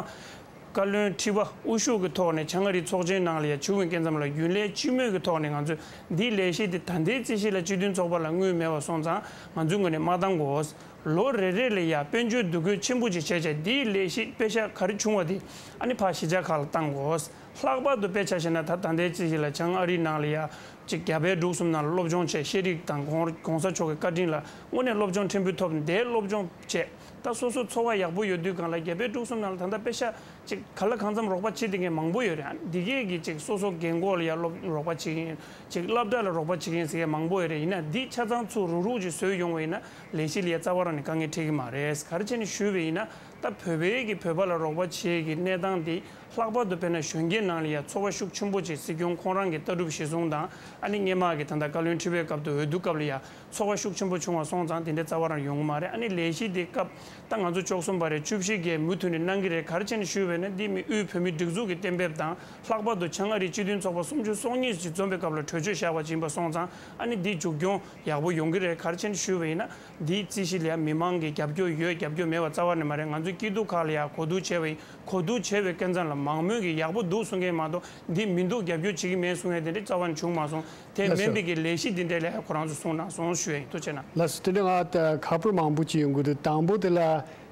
བཀའ་བློན་ཁྲི་པ་དབུ་བཞུགས་ཀྱི་ཐོག་ནས་བྱང་ཨ་རིའི་ཚོགས་ཆེན་ནང་ལ་ཡ་ཆིའུ་ཝེན་སྐལ་མཚམས་ལ་རྒྱུན་ལས་སྤྱི་མོས་ཀྱི་ཐོག་ནས་ང་ཚོས་འདིའི་ལས་གཞི་འདི་ད་ལྟའི་རྩིས་གཞི་ལ་སྤྱི་མཐུན་ཚོགས་པ་ལ་དངུལ་མེད་པ་སོང་ཙང་ང་ཚོའི་ངོས་ནས་མ་བཏང་དགོས། ལོ་རེ་རེ་ལ་ཡ་དཔལ་འབྱོར་འདུ་འགོད་ཆེན་པོ་ཅིག་བྱས་བྱས་འདིའི་ལས་གཞི་དཔེ་ཤ་ག་རེ་བྱུང་བ་འདི་ཨ་ནི་ཕར་གཞིས་ཆགས་ཁག་ལ་བཏང་དགོས། ལྷག་པར་དུ་དཔེ་ཆ་བཞག་ན་ད་ད་ལྟའི་རྩིས་གཞི་ལ་བྱང་ཨ་རིའི་ནང་ལ་ཡ་ཅིག་རྒྱ་བལ་འབྲུག་གསུམ་ནང་ལ་སློབ་སྦྱོང་བྱས། ཤེས་རིག་དང་གོང་གོང་ས་མཆོག་གི་བཀའ་དྲིན་ལ་དངོས་གནས་སློབ་སྦྱོང་ཕྲན་བུ་ཐོབ་ནས་དེའི་སློབ་སྦྱོང་བྱས། ད་སོ་སོ་འཚོ་བ་ཡག་པོ་ཡོད་དུས་སྒང་ལ་རྒྱ་བལ་འབྲུག་གསུམ་ནང་ལ་ད་ལྟ་དཔེ་ཤ་ཅིག་ག་ལ་གང་འཚམ་རོགས་པ་བྱེད་བསྡད་མཁན་མང་པོ་ཡོད་རེད། ཨ་འདི་གས་ཀྱི་ཅིག་སོ་སོ་རྒན་གོག་ལ་ཡ་སློབ་རོགས་པ་བྱེད་མཁན། ཅིག་སློབ་གྲྭ་ལ་རོགས་པ་བྱེད་མཁན་ཟེར་མཁན་མང་པོ་ཡོད་རེད། ཡིན་ན་འདི་ཆ་ཚང་ཚུར་རུག་རུག་ཅིག་བཟོས་ཡོང་བ་ཡིན་ན་ལས་གཞི་ལ་ཡ་རྩ་བ་རང་ནས་དཀའ་ངལ་འཕྲད་ཀྱི་མ་རེད། ག་རེ་བྱས་ནས་ཞུས་པ་ཡིན་ན། ད་བོད་པའི་གི་བོད་པ་ལ་རོགས་པ་བྱེད་ཀྱི་གནས་སྟངས་འདི་ལྷག་པར་དུ་དཔེར་ན་གཞོན་སྐྱེས་ནང་ལ་ཡ་ཚོར་བ་ཤུགས་ཆེན་པོ་ཅིག་སྲིད་སྐྱོང་ཁོང་རང་གི་ལྟ་གྲུབ་གཞིར་བཟུང་དང་། ཨ་ནི་སྔོན་མ་གི་ད་ལྟ་བཀའ་བློན་ཁྲི་པའི་སྐབས་དང་འོས་བསྡུ་སྐབས་ལ་ཡ་ཚོར་བ་ཤུགས་ཆེན་པོ་བྱུང་བ་སོང་ཙང་དེ་འདྲའི་རྩ་བ་རང་ཡོང་གི་མ་རེད། ཨ་ནི་ལས་གཞི་འདི་སྐབས་ད་ང་ཚོ་བཅུ་གསུམ་པ་རེད། བཅུ་བཞི་གིས་མུ་མཐུད་ནས་གནང་གི་རེད། ག་རེ་བྱས་ནས་ཞུས་པ་ཡིན་ན་འདི་མི་དབུས་བོད་མིའི་སྒྲིག་འཛུགས་ཀྱི་གཏན་འབེབས་དང་། ལྷག་པར་དུ་བྱང་ཨ་རིའི་སྤྱི་མཐུན་ཚོགས་པ་སུམ་ཅུ་སོ་གཉིས་ཅིག་འཛོམས་པའི་སྐབས་ལ་གྲོས་ཆོད་བཞག་པ་ཅིག་ཡིན་པ་སོང་ཙང་། ཨ་ནི་འདི་མཇུག་སྐྱོང་ཡག་པོ་ཡོང་གི་རེད། ག་རེ་བྱས་ནས་ཞུས་པ་ཡིན་ན། འདིའི་རྩིས་གཞི་ལ་ཡང་མི་མང་གི་རྒྱབ་སྐྱོར་ཡོད་རྒྱབ་སྐྱོར་མེད་པ་རྩ་བ་ནས་མ་རེད། ང་ཚོའི་སྐྱིད་སྡུག་ཁག་ལ་ཡང་གོ་བསྡུར་བྱས་པ་ཡིན། གོ་བསྡུར་བྱས་པའི་སྐབས་ཙམ་ལ་མང་མོས་ཀྱིས་ཡག་པོ་འདུག་གསུང་མཁན་མ་གཏོགས་འདི་མི་འདུག་རྒྱབ་སྐྱོར་བྱེད་ཀྱི་མེད་གསུང་མཁན་དེ་འདྲ་རྩ་བ་ནས་བྱུང་མ་སོང་། དེ་མིན་པའི་གི་ལས་གཞི་འདི་འདྲ་ལ་ཡང་ཁོ་རང་ཚོ་གསུང་གནང་སོང་ཞུ་ཡ་ཡིན། ཐུགས་རྗེ་གནང་། ལགས་སོ། དེ་འདྲ་ང་ད་ཁ་པར་མང་པོ་ཅིག་ཡོང་གི་འདུག་དང་པོ་དེ་ལ་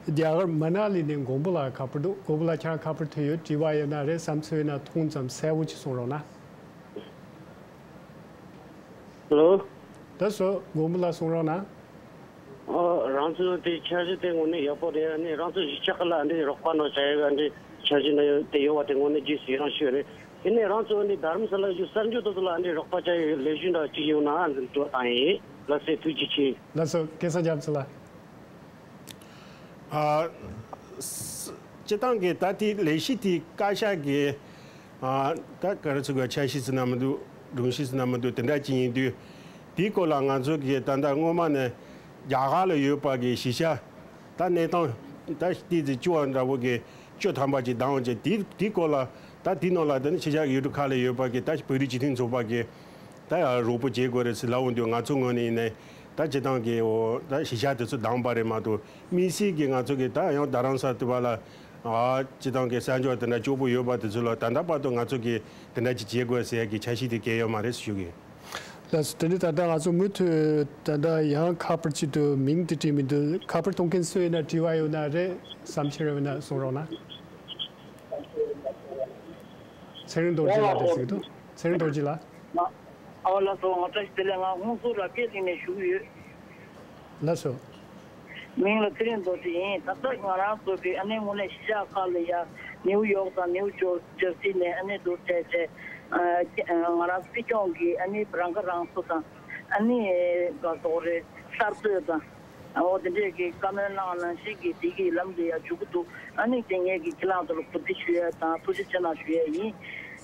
རྒྱ་གར་མ་ན་ལི་ནས་མགོན་པོ་ལགས་ཁ་པར་འདུག་མགོན་པོ་ལགས་ཁྱེད་རང་ཁ་པར་ཐོན་ཡོད། དྲི་བ་ཡོད་ན་རེད། བསམ་ཚུལ་ཡོད་ན་ཐུང་ཙམ་གསལ་བོ་ཅིག་གསུང་རོགས་གནང་། ཧེ་ལོ། ད་སོ་མགོན་པོ་ལགས་གསུང་རོགས་གནང་། ཨོ། རང་ཚོ་དེ་འཆར་གཞི་དེ་དངོས་གནས་ཡག་པོ་རེད། ཨ་ནི་རང་ཚོ་གཞིས་ཆགས་ལ་ཨ་འདྲའི་རོགས་པ་གནང་བྱ་ཡག་ཨ་འདྲའི་འཆར་གཞི་ནང་ཡོད་དེ་ཡོད་པ་དེ་དངོས་གནས་རྗེས་སུ་ཡི་རང་ཞུ་རེད། དེ་ནས་རང་ཚོ་ཨ་ནི་དྷ་རམ་ས་ལ་ཡོད་གསར་འགྱུར་དེ་ཚོ་ལ་ཨ་འདྲའི་རོགས་པ་བྱ་ཡག་ལས་གཞི་འདྲ་གཅིག་ཡོད་ན་ཨ་འདྲ་འགྲོ་བཏང་ཡིན། ལགས་སེ། ཐུགས་རྗེ་ཆེ། ལགས་སོ། སྐལ་བཟང་རྒྱ་མཚོ་ལགས། ཨ། སྤྱི་བཏང་གི་ད་དེ་ལས་གཞི་དེ་བཀའ་ཤག་གི་ཨ། ད་ག་རེ་ཟེར་དགོས། འཆར་གཞི་ཟེར་ན་མི་འདུག་སྒྲོམ་གཞི་ཟེར་ན་མི་འདུག་དེ་འདྲ་ཅིག་ཡིན་དུས། དེའི་སྐོར་ལ་ང་ཚོ་གིས་ད་ལྟ་སྔོན་མ་ནས་རྒྱ་གར་ལ་ཡོད་པ་གི་གཞིས་ཆགས་ད་གནས་སྟངས་ད་ཏོག་ཙམ་སྐྱོ་བ་འདྲ་བོ་གི་བཅུ་ཐམ་པ་ཅིག་བདམས་བྱས། དེ་དེའི་སྐོར་ལ་ད་དེའི་ནང་ལ་ད་ནི་ཕྱི་རྒྱལ་ཡུལ་གྲུ་ཁག་ལ་ཡོད་པ་གི་ད་བོད་རིགས་སྤྱི་མཐུན་ཚོགས་པ་གི་ད་ཡང་རོགས་པ་བྱེད་དགོས་རེད་ཟེར་ལབ་འོང་དུས། ང་ཚོ་ངོས་ནས་ཡིན་ནའི་ད་སྤྱི་བཏང་གི་འོ་ད་གཞིས་ཆགས་དེ་ཚོ་བདམས་པ་རེད་མ་གཏོགས། དམིགས་བསལ་གྱི་ང་ཚོ་གི་ད་ཡང་རྡ་རམ་ས་དེ་བ་ལ་ ཨ་སྤྱི་བཏང་གི་གསར་འབྱོར་དེ་འདྲ་སྐྱོ་པོ་ཡོད་པ་དེ་ཚོ་ལ་ད་ལྟ་བར་དུ་ང་ཚོ་གིས་དེ་འདྲ་ཅིག་བྱེད་དགོས་ཟེར་ཡ་གི་འཆར་གཞི་དེ་གལ་ཡོད་མ་རེད་ཞུ་གི། ལགས་སོ། དེ་ནི་ད་ལྟ་ང་ཚོ་མུ་མཐུད་ད་ལྟ་ཡང་ཁ་པར་གཅིག་ཏུ་མིང་དེ་བྲིས་མི་འདུག་ཁ་པར་གཏོང་མཁན་སུ་ཡིན་ན་དྲི་བ་ཡོད་ན་རེད་བསམ་འཆར་ཡོད་ན་གསུང་རོགས་གནང་། ཚེ་རིང་རྡོ་རྗེ་ལགས་དེ་ཟེར་གི་འདུག་ཚེ་རིང་རྡོ་རྗེ་ལགས། ཨ་ལགས་སོ། ང་བཀྲ་ཤིས་བདེ་ལེགས། ང་ཧོན་སུར་རབ་རྒྱས་གླིང་ནས་ཞུ་གི་ཡོད། ལགས་སོ། མིང་ལ་ཚེ་རིང་རྡོ་རྗེ་ཡིན། ད་ལྟ་ང་རང་ཚོ་གི་ཨ་ནི་དངོས་གནས་གཞིས་ཆགས་ཁག་ལ་ཡ་ནིའུ་ཡོག་དང་ནིའུ་ཇོར་ཇར་སི་ནས་ཨ་ནི་འདུག་བྱས་བྱས། ང་རང་སྲིད་སྐྱོང་གི་ཨ་ནི་རང་ཁ་རང་གསོ་དང་ཨ་ནི་ག་སོག་རེད། གསར་གཏོད་དང་། འོ་དེ་འདྲས་ཀྱི་བཀའ་མོལ་གནང་ནང་བཞིན་གྱི་དེ་གི་ལམ་དུ་ཡ་འཇུག་གི་འདུག་ཨ་ནི་དེ་ངས་ཀྱི་ཁྱེད་རང་ཚོ་ལ་གུས་བརྩི་ཞུ་ཡ་དང་ཐུགས་རྗེ་ཆེ་གནང་ཞུ་ཡ་ཡིན།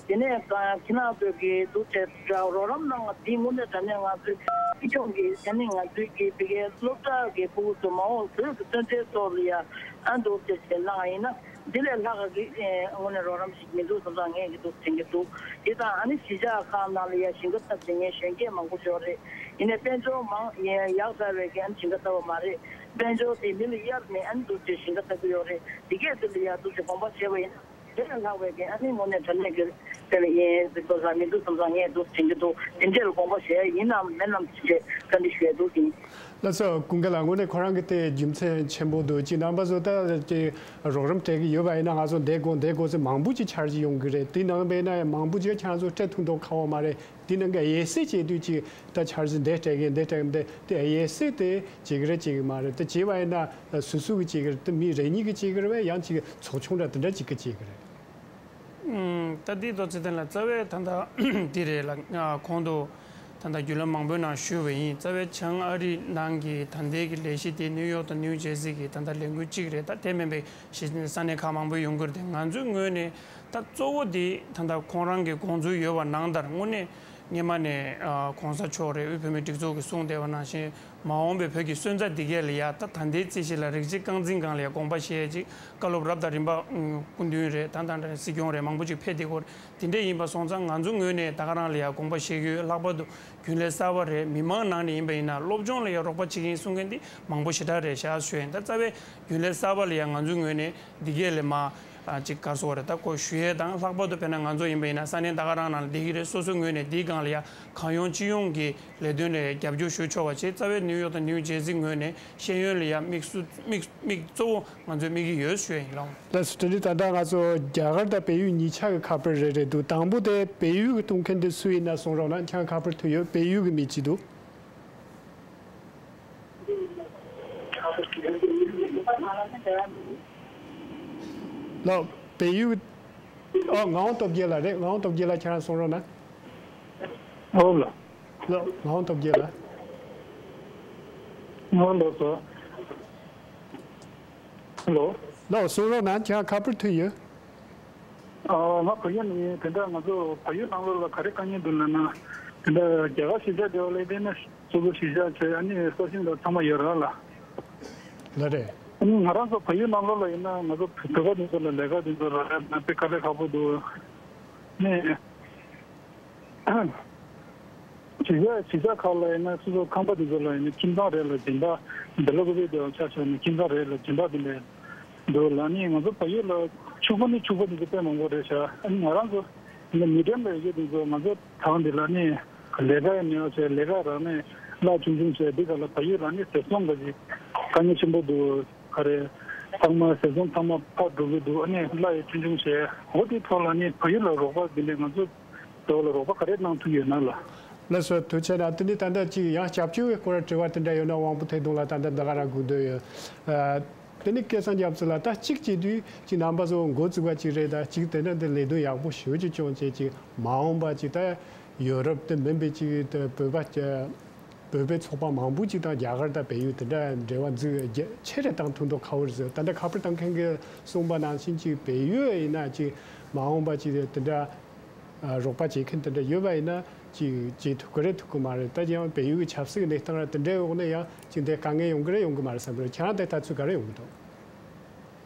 དེ་ནས་ཁྱེད་རང་ཚོས་ཀྱི་འདུག་བྱས་རོགས་རམ་གནང་བ་འདི་དངོས་གནས་དྲང་གནས་ང་ཚོའི་སྲིད་སྐྱོང་གི་ཨ་ནི་ང་ཚོའི་གི་ཕ་གིའི་སློབ་གྲྭ་གི་ཕྲུ་གུ་ཚོ་མ་འོངས་བོད་ཀྱི་བཙན་བྱོལ་ཐོག་ལ་ཡ་ཨ་འདུག་བྱས་བྱས་གནང་བ་ཡིན་ན། འདི་ལས་ལྷག་གི་ཨེ་དངོས་གནས་རོགས་རམ་ཞིག་མི་འདུག་བསམ་ཙང་ངས་ཀྱི་འདུག་དྲན་གྱི་འདུག་དེ་དང་ཨ་ནི་གཞིས་ཆགས་ཁག་ནང་ལ་ཡ་ཞིང་ཁ་བཏབ་བྱས་ངས་གཞོན་སྐྱེས་མང་པོ་ཡོད་རེད། ཡིན་ནའི་དཔལ་འབྱོར་མང་ཡ་ཡག་དྲགས་པའི་གི་ཨ་ནི་ཞིང་ཁ་བཏབ་པ་མ་རེད། དཔལ་འབྱོར་དེ་མི་ལ་གཡར་ནས་ཨ་ནི་འདུག་ཅེས་ཞིང་ཁ་བཏབ་ཀྱི་ཡོད་རེད། དེ་གས་དེ་ལ་ཡ་འདུག་ཅེས་དགོངས་པ་བཞེས་པ་ཡིན་ན་དེ་ལས་ལྷག་པའི་གི་ཨ་ནི་དངོས་གནས་དྲང་གནས་ཀྱི་དེ་ལ་ཡིན་ཟེར་དགོས་ས་མི་འདུག་བསམ་ཙང་ངས་འདུག་དྲན་གྱི་འདུག་དེ་འདྲས་ལ་དགོངས་པ་བཞེས་ཡ་ཡིན་ནམ་མིན་ནམ་ཅེས་བཀའ་འདྲི་ཞུ་ཡ་འདུག་ཟིན། ལགས་སོ། ཀུན་དགའ་ལགས། དངོས་གནས་ཁོ་རང་གི་དེ་རྒྱུ་མཚན་ཆེན་པོ་འདུག་ཅིག་རྣམ་པ་ཚོ་ད་ཅིག་རོགས་རམ་སྤྲད་ཀྱི་ཡོད་པ་ཡིན་ན་ང་ཚོ་འདས་དགོས་འདས་དགོས་ཟེར་མང་པོ་ཅིག་འཆར་གཞི་ཡོང་གི་རེད། དེ་ནང་པས་ན་མང་པོ་ཅིག་ཁྱེད་རང་ཚོ་སྤྲད་ཐུབ་མདོག་ཁ་བོ་མ་རེད། དེ་ནང་གི་དབྱེ་གསེས་བྱེད་དུས་ཅིག་ད་འཆར་གཞི་འདི་སྤྲད་མཁན་འདི་སྤྲད་མཁན་དེ་དེ་དབྱེ་གསེས་དེ་བྱེད་ཀྱི་རེད་བྱེད་ཀྱི་མ་རེད། དེ་བྱས་པ་ཡིན་ན་སུ་སུ་གི་བྱེད་ཀྱི་རེད། དེ་མི་རེ་གཉིས་ཀྱི་བྱེད་ཀྱི་རེད་པས། ཡང་ཅིག་ཚོགས་ཆུང་འདྲ་དེ་འདྲ་ཅིག་གི་བྱེད་ཀྱི་རེད། ཨུམ། ད་འདི་ཐོག་ཚེ་བརྟན་ལགས་རྩ་བའི་ད་ལྟ་འདི་རེད་ལ། ཨ་གོང་དུ་ད་ལྟ་བརྒྱུད་ལམ་མང་པོའི་ནང་ཞུས་པ་ཡིན། རྩ་བའི་བྱང་ཨ་རི་ནང་གི་ད་ལྟའི་གི་ལས་གཞི་དེ་ནིའུ་ཡོག་དང་ནིའུ་ཇེར་སི་གི་ད་ལྟ་ལས་འགུལ་གཅིག་རེད། ད་དེ་མིན་པའི་གཞི་ས་གནས་ཁག་མང་པོ་ཡོང་གི་རེད་དེ། ང་ཚོའི་ངོས་ནས་ད་གཙོ་བོ་དེ་ད་ལྟ་ཁོང་རང་གི་དགོངས་ཚུལ་ཡོད་པ་ནང་ལྟར་དངོས་གནས་སྔོན་མ་ནས་ཨ་གོང་ས་མཆོག་རེད། དབུས་བོད་མིའི་སྒྲིག་འཛུགས་ཀྱིས་གསུངས་བསྡད་པ་ནང་བཞིན། མ་འོངས་པའི་བོད་ཀྱི་སོན་རྩ་འདི་གས་ལ་ཡ་ད་ད་ལྟའི་རྩིས་གཞི་ལ་རིགས་གཅིག་རྐང་འཛིན་སྒང་ལ་ཡ་དགོངས་པ་བཞེས་ཡ་ཅིག་བཀའ་སློབ་རབ་དང་རིམ་པ་སྐུ་མདུན་རེད། ད་ད་ལྟ་སྲིད་སྐྱོང་རེད། མང་པོ་ཅིག་ཕེབས་བསྡད་ཀྱི་ཡོད་རེད། དེ་འདྲ་ཡིན་པ་སོང་ཙང་ང་ཚོ་ངོས་ནས་ད་ག་རང་ལ་ཡ་དགོངས་པ་བཞེས་ཀྱི་ཡོད། ལྷག་པར་དུ་རྒྱུན་ལས་གསར་པ་རེད། མི་མང་ནང་ནས་ཡིན་པ་ཡིན་ན་སློབ་སྦྱོང་ལ་ཡ་རོགས་པ་བྱེད་མཁན་གསུང་མཁན་འདི་མང་པོ་ཞེ་དྲག་རེད་ཤག་ཞུ་ཡིན། ད་རྩ་བའི་རྒྱུན་ལས་གསར་པ་ལ་ཡ་ང་ཚོའི་ངོས་ནས་འདི་གས་ལ་མ། ཨ་ཅིག་ག་རེ་ཟེར་དགོས་རེད། ད་ཁོ་ཞུ་ཡས་དང་། ལྷག་པར་དུ་དཔེར་ན་ང་ཚོ་ཡིན་པ་ཡིན་ན་ས་གནས་ད་ག་རང་ནང་ལ་བསྡད་ཀྱི་རེད། སོ་སོའི་ངོས་ནས་འདིའི་སྒང་ལ་ཡ་གང་ཡོང་ཅི་ཡོང་གི་ལས་དོན་ལ་རྒྱབ་སྐྱོར་ཞུ་ཆོག་པ་བྱས། རྩ་བའི་ནིའུ་ཡོག་དང་ནིའུ་ཇེར་སི་ངོས་ནས་ཤེས་ཡོན་ལ་ཡ་དམིགས་སུ་དམིགས་དམིགས་གཙོ་བོ་ང་ཚོས་དམིགས་ཀྱི་ཡོད་ཞུ་ཡས་ཡིན་ལགས། ལགས་སོ། དེ་འདྲ་ད་ལྟ་ང་ཚོ་རྒྱ་གར་དང་བལ་ཡུལ་གཉིས་ཆ་གི་ཁ་པར་རེ་རེ་འདུག་དང་པོ་དེ་བལ་ཡུལ་གི་གཏོང་མཁན་དེ་སུ་ཡིན་ན་གསུང་རོགས་གནང་། ཁྱེད་རང་ཁ་པར་ཐོན་ཡོད། བལ་ཡུལ་གི་མི་གཅིག་འདུག་ལགས། བལ་ཡུལ། ཨོ། ངག་དབང་སྟོབས་རྒྱལ་ལགས་རེད། ངག་དབང་སྟོབས་རྒྱལ་ལགས་ཁྱེད་རང་གསུང་རོགས་གནང་། ཨོ་ལགས། ལགས། ངག་དབང་སྟོབས་རྒྱལ་ལགས། ཨོ་ལགས་སོ། ཧེ་ལོ། ལགས། གསུང་རོགས་གནང་། ཁྱེད་རང་ཁ་པར་ཐོན་ཡོད། ཨ་ང་བལ་ཡུལ་ནས་ཡིན། དེ་འདྲ་ང་ཚོ་བལ་ཡུལ་ནང་ལོགས་ལ་ག་རེ་དཀའ་ངལ་འདུག་ལབ་ན། དེ་འདྲ་རྒྱ་གར་གཞིས་ཆགས་དེ་བ་ལས་བལྟས་ན་སོ་སོ་གཞིས་ཆགས་བྱས། ཨ་ནི་ས་ཞིང་དང་ཚང་མ་ཡོད་རེད་ལ། ལགས་རེད། ཨ་ནི་ང་རང་ཚོ་བལ་ཡུལ་ནང་ལོགས་ལ་ཡིན་ན་ང་ཚོ་བོད་པ་དེ་ཚོ་ལ་ལས་ཀ་དེ་ཚོ་རག་ཡ་དཔེ་དཀའ་ལས་ཁག་པོ་འདུག་ནས། གཞིས་ཆགས་གཞིས་ཆགས་ཁག་ལ་ཡིན་ན་སོ་སོ་ཁང་པ་དེ་ཚོ་ལ་ཡིན་ན་ཁྱིམ་ཚང་རེ་ལ་སྦྱིན་བདག་འདི་ལ་གོ་བའི་དེ་ཆ་བཞག་ན་ཁྱིམ་ཚང་རེ་ལ་སྦྱིན་བདག་དེ་འདྲ་འདུག་ལ། ནི་ང་ཚོ་བལ་ཡུལ་ལ་ཕྱུག་པོ་ནི་ཕྱུག་པོ་དེ་ཚོ་དཔེ་མང་པོ་རེད་ཤག་ཨ་ནི་ང་རང་ཚོ་ཡིན་ན་མི་ཌི་ཡམ་ལ་ཡོད་དེ་ཚོ་ང་ཚོ་ཐང་འདི་ལ་ནི་ལས་ཀ་ཡང་མེད་པ་བྱས། ལས་ཀ་རག་ནས་གླ་ཆུང་ཆུང་བྱས། འདི་ག་ལ་བལ་ཡུལ་ལ་ནི་ཟས་སོང་ག་ཅིག་དཀའ་ངལ་ཆེན་པོ་འདུག་ག་རེ་ཚང་མ་ཟས་སོང་ཚང་མ་ཕར་འགྲོ་གི་འདུག་ཨ་ནི་གླ་ཡང་ཆུང་ཆུང་བྱས། འོ་དེའི་ཐོག་ལ་ནི་བལ་ཡུལ་ལ་རོགས་པ་འདི་འདྲས་ང་ཚོ་ལོ་ལ་རོགས་པ་ག་རེ་གནང་ཐུབ་ཡོད་ན་ལ། ལགས་སོ། ཐུགས་རྗེ་གནང་། དེ་ནི་ད་ལྟ་ཅིག་ཡང་སྐྱབས་བཅོལ་བའི་སྐོར་དྲི་བ་དེ་འདྲ་ཡོད་ན་དབང་པོ་ཐད་གཏོང་ལ་ད་ལྟ་འདི་ག་རང་སྒུག་འདོད་ཡོད། ཨ་དེ་ནི་སྐལ་བཟང་རྒྱ་མཚོ་ལགས། ད་གཅིག་བྱེད་དུས་ཅིག་རྣམ་པ་ཚོ་འགོ་བཙུགས་པ་ཅིག་རེད། ད་གཅིག་དེ་འདྲ་འདི་ལས་དོན་ཡག་པོ་ཞེ་པོ་ཅིག་བྱུང་བྱས། ཅིག་མ་འོངས་པ་ཅིག་ད་ཡོ་རོབ་དེ་མིན་པའི་ཅིག་ད་བོད་པ་བོད་པའི་ཚོགས་པ་མང་པོ་ཅིག་དང་རྒྱ་གར་དང་བལ་ཡུལ་དེ་འདྲ་འབྲེལ་བ་འཛུགས་རྒྱ་ཆེ་རེ་བཏང་ཐུབ་མདོག་ཁ་པོ་རེད་ཟེར། ད་ལྟ་ཁ་པར་བཏང་མཁན་གྱིས་གསུངས་པ་ནང་བཞིན་ཅིག་བལ་ཡུལ་ཡིན་ན་ཅིག་མ་འོངས་པ་ཅིག་དེ་འདྲ། ཨ་རོགས་པ་བྱེད་མཁན་དེ་འདྲ་ཡོད་པ་ཡིན་ན་ཅིག་བྱེད་ཐུབ་ཀྱི་རེད་ཐུབ་ཀྱི་མ་རེད། ད་ཡང་བལ་ཡུལ་གྱི་ཆབ་སྲིད་ཀྱི་གནས་སྟངས་ར་དེ་འདྲའི་འོག་ནས་ཡང་ཅིག་འདི་དཀའ་ངལ་ཡོང་གི་རེད་ཡོང་གི་མ་རེད་བསམ་གི་རེད། ཁྱེད་རང་དེ་ལྟ་ཚུལ་ག་རེ་ཡོང་གི་འདུག་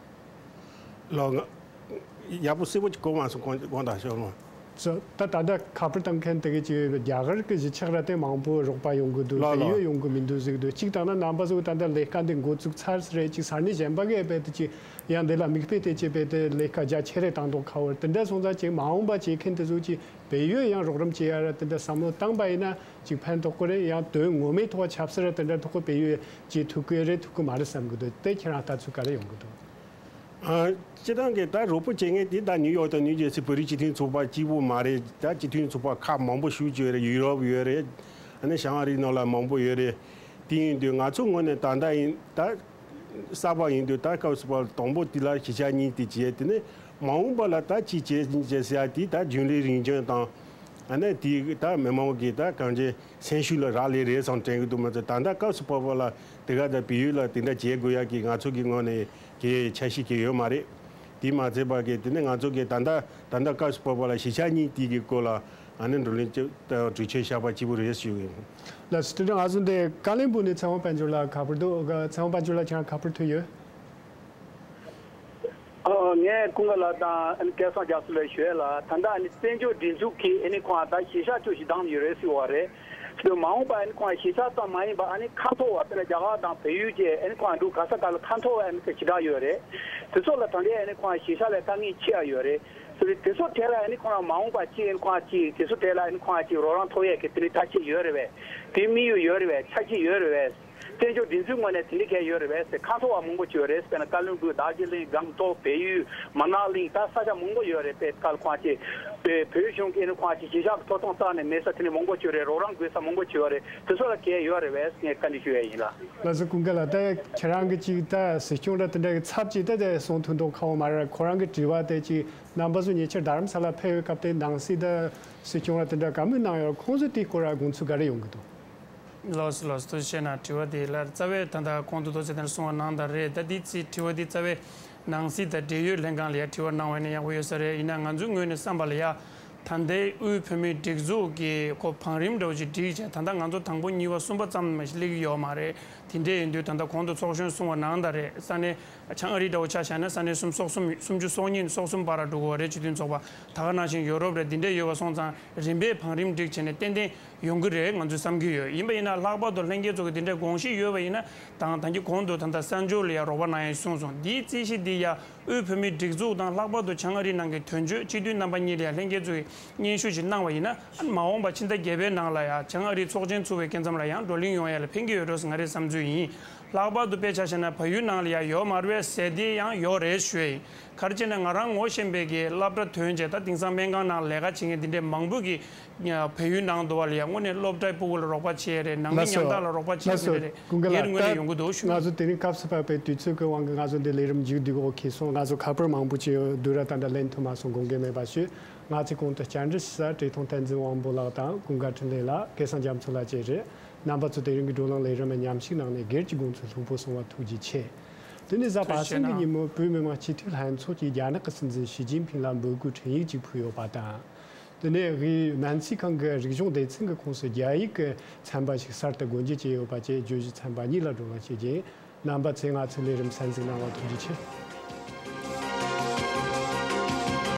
ལགས། ང་ཡག་པོ་གསལ་པོ་ཅིག་གོ་མ་སོང་། དགོངས་དག་ཞུ་ལགས། སོ། ད་ད་ལྟ་ཁ་པར་བཏང་མཁན་དེ་གི་ཅིག་རྒྱ་གར་གི་གཞིས་ཆགས་ར་དེ་མང་པོ་རོགས་པ་ཡོང་གི་འདུག་ལགས་བལ་ལགས། ཡུལ་ཡོང་གི་མི་འདུག་ཟེར་གི་འདུག་གཅིག་བཏང་ན་རྣམ་པ་ཚོ་ད་ལྟ་ལས་ཀ་འདི་འགོ་བཙུགས་ཚར་ཟེར་རེད། ཅིག་ས་གནས་གཞན་པ་གི་རྦད་དེ་ཅིག་ཡང་འདི་ལ་མིག་དཔེ་དེ་ཅིག་རྦད་དེ་ལས་ཀ་རྒྱ་ཆེ་རེ་བཏང་མདོག་ཁ་བོར་དེ་འདྲ་སོང་ཙང་ཅིག་མ་འོངས་པ་བྱེད་མཁན་དེ་ཚོ་ཅིག་བལ་ཡུལ་ཡང་རོགས་རམ་བྱེད་ཡ་ར་དེ་འདྲ་བསམ་བློ་བཏང་པ་ཡིན་ན་ཅིག་ཕན་ཐོགས་གི་རེད། ཡང་དོན་ངོ་མའི་ཐོག་ཆབ་སྲིད་ར་དེ་འདྲ་ཐོག་གི་བལ་ཡུལ་བྱེད་ཐུབ་གི་རེད་ཐུབ་གི་མ་རེད་བསམ་གི་འདུག་དེ་ཁྱེད་རང་ལྟ་ཚུལ་ག་རེ་ཡོང་གི་འདུག་ཨ། སྤྱིར་བཏང་གི་ད་རོགས་པ་བྱེད་མཁན་དེ་ད་ནིའུ་ཡོག་དང་ནིའུ་ཇར་སི་བོད་རིགས་སྤྱི་མཐུན་ཚོགས་པ་གཅིག་པུ་མ་རེད། ད་སྤྱི་མཐུན་ཚོགས་པ་ཁག་མང་པོ་ཞེ་པོ་ཅིག་ཡོད་རེད། ཡུ་རོབ་ཡོད་རེད། ཨ་ནི་བྱང་ཨ་རིའི་ནང་ལ་མང་པོ་ཡོད་རེད། དེ་ཡིན་དུས་ང་ཚོ་ངོས་ནས་ད་ལྟ་ཡིན་ད་གསར་པ་ཡིན་དུས་ད་སྐབས་སུ་བབ་དང་པོ་དེ་ལ་གཞིས་ཆགས་གཉིས་དེ་བྱས། དེ་ནས་མ་འོངས་པ་ལ་ད་ཅི་བྱེད་ཅི་བྱེད་ཟེར་ཡ་དེ་ད་རྒྱུན་ལས་རིམ་བྱོན་དང་། ཨ་ནི་དེ་ད་མི་མང་གི་ད་གང་ཅི་སེམས་ཤུགས་ལ་རག་ལས་རེད་བསམ་དྲན་གི་འདུག་མ་ཚད་ད་ལྟ་སྐབས་སུ་བབ་པ་ལ་དེ་ག་ད་བལ་ཡུལ་ལ་དེ་འདྲ་བྱེད་དགོས་ཡ་གི་ང་ཚོ་གི་ངོས་ནས་གི་འཆར་གཞི་གི་ཡོད་མ་རེད། དེ་མ་ཚད་པ་གི་དེ་ནས་ང་ཚོ་གི་ད་ལྟ་ད་ལྟ་སྐབས་སུ་བབ་པ་ལ་གཞིས་ཆགས་གཉིས་དེ་གི་སྐོར་ལ་ཨ་ནི་བགྲོ་གླེང་ཅིག་ད་གྲོས་ཆོད་བཞག་པ་གཅིག་པུ་རེད་ཞུ་གི་ཡིན། ལགས་སོ། དེ་འདྲ་ང་ཚོ་འདི་ཀ་ལིམ་པོང་ནས་ཚེ་དབང་དཔལ་འབྱོར་ལགས་ཁ་པར་འདུག་ཚེ་དབང་དཔལ་འབྱོར་ལགས་ཁྱེད་རང་ཁ་པར་ཐོན་ཡོད། ཨ། ངས་ཀུན་དགའ་ལགས་དང་ཨ་ནི་སྐལ་བཟང་རྒྱ་མཚོ་ལགས་ཞུ་ཡས་ལ། ད་ལྟ་ཨ་ནི་བཙན་བྱོལ་སྒྲིག་འཛུགས་ཀྱིས་ཨ་ནི་ཁོང་ད་གཞིས་ཆགས་བཅུ་བཞི་བདམས་ཡོད་རེད་ཟེར་བ་རེད། དེ་མ་འོངས་པ་ཨ་ནི་ཁོང་གཞིས་ཆགས་ཙམ་མ་ཡིན་པ་ཨ་ནི་ཁ་ཐོར་བ་དཔེར་ན་རྒྱ་གར་དང་བལ་ཡུལ་བཅས་ཨ་ནི་ཁོང་འདུག་ག་ས་ག་ལ་ཁ་ཐོར་བ་ཨ་ནི་ཞེ་དྲག་ཡོད་རེད། དེ་ཚོ་ལ་ད་ལྟའི་ཨ་ནི་ཁོང་གཞིས་ཆགས་ལ་དཀའ་ངལ་ཆེ་ཡ་ཡོད་རེད། དེ་དེ་ཚོ་གྲས་ལ་ཨ་ནི་ཁོང་རང་མ་འོངས་པ་ཅིག་ཨ་ནི་ཁོང་ཅིག་དེ་ཚོ་གྲས་ལ་ཨ་ནི་ཁོང་ཅིག་རོགས་རམ་ཐོབ་ཡས་ཀྱི་དེ་ནི་ཐག་གཅོད་ཡོད་རེད་པས། དེ་དམིགས་ཡུལ་ཡོད་རེད་པས། འཆར་གཞི་ཡོད་རེད་པས། བཙན་བྱོལ་སྒྲིག་འཛུགས་ངོས་ནས་དེ་འདྲ་གས་ཡོད་རེད་པས་ཟེར། ཁ་ཐོར་བ་མང་པོ་ཅིག་ཡོད་རེད། དཔེར་ན་ཀ་ལོན་སྦུག་དར་ཇི་ལིང་སྒང་ཏོག་བལ་ཡུལ་མ་ན་ལིང་ད་ས་ཆ་མང་པོ་ཡོད་རེད་པས། ཁ་ལ་ཁོང་ཅིག་བོད་བོད་གཞུང་གིས་ནི་ཁོང་ཅིག་གཞིས་ཆགས་ཀྱི་ཐོབ་ཐང་རྩ་ནས་མེད་ས་དེ་ནི་མང་པོ་ཅིག་ཡོད་རེད། རོགས་རམ་དགོས་ས་མང་པོ་ཅིག་ཡོད་རེད། དེ་ཚོ་ལ་གས་ཡོད་རེད་པས་ངས་བཀའ་འདྲི་ཞུ་ཡས་ཡིན་ལ། ལགས་སོ། ཀུན་དགའ་ལགས། ད་ཁྱེད་རང་གི་ཅིག་ད་སྲིད་སྐྱོང་ར་དེ་འདྲ་གི་ཚབ་ཅིག་ད་དེ་གསུང་ཐུབ་མདོག་ཁ་བོ་མ་རེད། ཁོ་རང་གི་དྲི་བ་དེ་ཅིག་རྣམ་པ་ཚོ་ཉེ་ཆར་རྡ་རམ་ས་ལ་ཕེབས་པའི་སྐབས་དེ་ནང་སྲིད་ད་སྲིད་སྐྱོང་ར་དེ་འདྲ་ག་མོས་གནང་ཡོད། ཁོང་ཚོས་དེའི་སྐོར་ར་དགོངས་ཚུལ་ག་རེ་ཡོང་གི་འདུག་ལགས་སོ་ལགས་སོ། ཐུགས་རྗེ་ཆེ་གནང་། དྲི་བ་དེ་ལ་རྩ་བའི་ད་ལྟ་གོང་དུ་ཐུགས་རྗེ་ཆེ་གནང་གསུང་བ་གནང་དང་རེད། ད་འདི་ཚིག་དྲི་བ་འདི་རྩ་བའི་ནང་སྲིད་དང་འབྲེལ་ཡོད་ལྷན་ཁང་ལ་ཡ་དྲི་བ་གནང་བ་ཡིན་ན་ཡག་པོ་ཡོད་ས་རེད། ཡིན་ན་ང་ཚོའི་ངོས་ནས་བསམ་པ་ལ་ཡ་ད་ལྟའི་དབུས་བོད་མིའི་སྒྲིག་འཛུགས་ཀྱི་ཁོ་བང་རིམ་འདྲ་བོ་ཅིག་བསྒྲིགས་བྱས། ད་ལྟ་ང་ཚོ་དང་པོ་གཉིས་པ་གསུམ་པ་ཙམ་མ་གཞི་སླེབས་ཀྱི་ཡོད་མ་རེད། དེ་འདྲས་ཡིན་དུས་ད་ལྟ་གོང་དུ་ཚོགས་གཞོན་གསུང་བ་ནང་ལྟར་རེད། ས་གནས་བྱང་ཨ་རི་འདྲ་བོ་ཆ་བཞག་ན་ས་གནས་སུམ་སོ་གསུམ་སུམ་ཅུ་སོ་གཉིས་ནས་སོ་གསུམ་བར་འགྲོ་གི་ཡོད་རེད། སྤྱི་མཐུན་ཚོགས་པ་ད་ག་ནང་བཞིན་ཡོ་རོབ་རེད། འདི་འདྲས་ཡོད་པ་སོང་ཙང་རིམ་པས་བང་རིམ་བསྒྲིགས་བྱས་ནས་ཏན་ཏན་ཡོང་གི་རེད་ང་ཚོས་བསམ་གྱི་ཡོད། ཡིན་པ་ཡིན་ན་ལྷག་པར་དུ་ལྷན་རྒྱས་ཚོ་གི་འདི་འདྲའི་དགོངས་གཞི་ཡོད་པ་ཡིན་ན་དང་ད་གིན་གོང་དུ་ད་ལྟ་གསར་འབྱོར་ལ་ཡང་རོགས་པ་གནང་ཡ་གསུངས་སོང་། འདིའི་རྩིས་གཞི་འདི་ཡ་དབུས་བོད་མིའི་སྒྲིག་འཛུགས་དང་ལྷག་པར་དུ་བྱང་ཨ་རིའི་ནང་གི་དོན་གཅོད་སྤྱི་འཐུས་རྣམ་པ་གཉིས་ལ་ཡང་ལྷན་རྒྱས་ཚོས་སྙན་ཞུ་ཞིག་གནང་བ་ཡིན་ན། ཨ་ནི་མ་འོངས་པ་ཕྱི་ཟླ་བརྒྱད་པའི་ནང་ལ་ཡང་བྱང་ཨ་རིའི་ཚོགས་ཆེན་ཚུགས་པའི་སྐབས་མཚམས་ལ་ཡང་བགྲོ་གླེང་ཡོང་ཡ་ལ་ཕན་གྱི་ཡོད་འགྲོ་ཟེར་ང་རའི་བསམ་ཚུལ་ཡིན། ལྷག་པར་དུ་དཔེ་ཆ་བཞག་ན་བལ་ཡུལ་ནང་ལ་ཡང་ཡོད་མ་རེད་པས་ཟེར་དེ་ཡང་ཡོད་རེད་ཞུ་ཡ་ཡིན། ག་རེ་བྱས་ན་ང་རང་ངོ་ཤེས་པའི་གི་སློབ་གྲྭ་ཐོན་བྱས་ད་དེང་སང་སྨན་ཁང་ནང་ལས་ཀ་བྱེད་མཁན་དེ་འདྲའི་མང་པོ་གི་བལ་ཡུལ་ནང་དུ་བ་ལ་ཡང་དངོས་གནས་སློབ་གྲྭའི་ཕྲུ་གུ་ལ་རོགས་པ་བྱེད་རེད། ནང་མི་ལགས་སོ། ཉམ་ཐག་ལ་རོགས་པ་བྱེད་ལགས་སོ། རེད། ཀུན་དགའ་ལགས། ངེད་ཀྱི་ངོས་ནས་ད་ཡོང་གི་འདུག་ཞུ། ང་ཚོ་དེ་རིང་སྐབས་སུ་བབས་པའི་དུས་ཚོད་ཀྱི་དབང་གིས་ང་ཚོ་འདི་ལས་རིམ་མཇུག་བསྡུ་དགོས་ཁེལ་སོང་། ང་ཚོ་ཁ་པར་མང་པོ་ཅིག་ཡོད་དུས་ར་ད་ལྟ་ལེན་ཐུབ་མ་སོང་། དགོངས་འགལ་མེད་པ་ཞུ། ང་ཚོས་གོང་དུ་བཅར་འདྲི་ཞུ་ས་བཀྲས་མཐོང་བསྟན་འཛིན་དབང་པོ་ལགས་དང་ཀུན་དགའ་འཕྲིན་ལས་ལགས། སྐལ་བཟང་རྒྱ་མཚོ་ལགས་བཅས་རེད། རྣམ་པ་ཚོ་དེ་རིང་གི་བགྲོ་གླེང་ལས་རིམ་མཉམ་ཞུགས་གནང་ནས་སྒེར་གྱི་དགོངས་ཚུལ་ལྷུག་པོ་གསུངས་པར་ཐུགས་རྗེ་ཆེ། དེ་ནས་གཟའ་པ་སངས་ཀྱི་ཉིན་མོ་བོད་མི་མང་སྤྱི་འཐུས་ལྷན་ཚོགས་ཀྱིས་རྒྱ་ནག་གི་སྲིད་འཛིན་ཞི་ཅིན་ཕིང་ལ་འབོད་སྐུལ་འཕྲིན་ཡིག་ཅིག་ཕུལ་ཡོད་པ་དང་། དེ་ནས་དབུས་སྨན་རྩིས་ཁང་གི་རིག་གཞུང་སྡེ་ཚན་གྱི་ཁོངས་སུ་རྒྱ་ཡིག་གི་ཚན་པ་ཞིག་གསར་དུ་སྒོ་འབྱེད་བྱས་ཡོད་པ་བཅས་བརྗོད་གཞི་ཚན་པ་གཉིས་ལ་བགྲོ་གླེང་བྱེད་ཀྱིན། རྣམ་པ་ཚོས་ང་ཚོའི་ལས་རིམ་གསན་གཟིགས་གནང་བར་ཐུགས་རྗེ་ཆེ།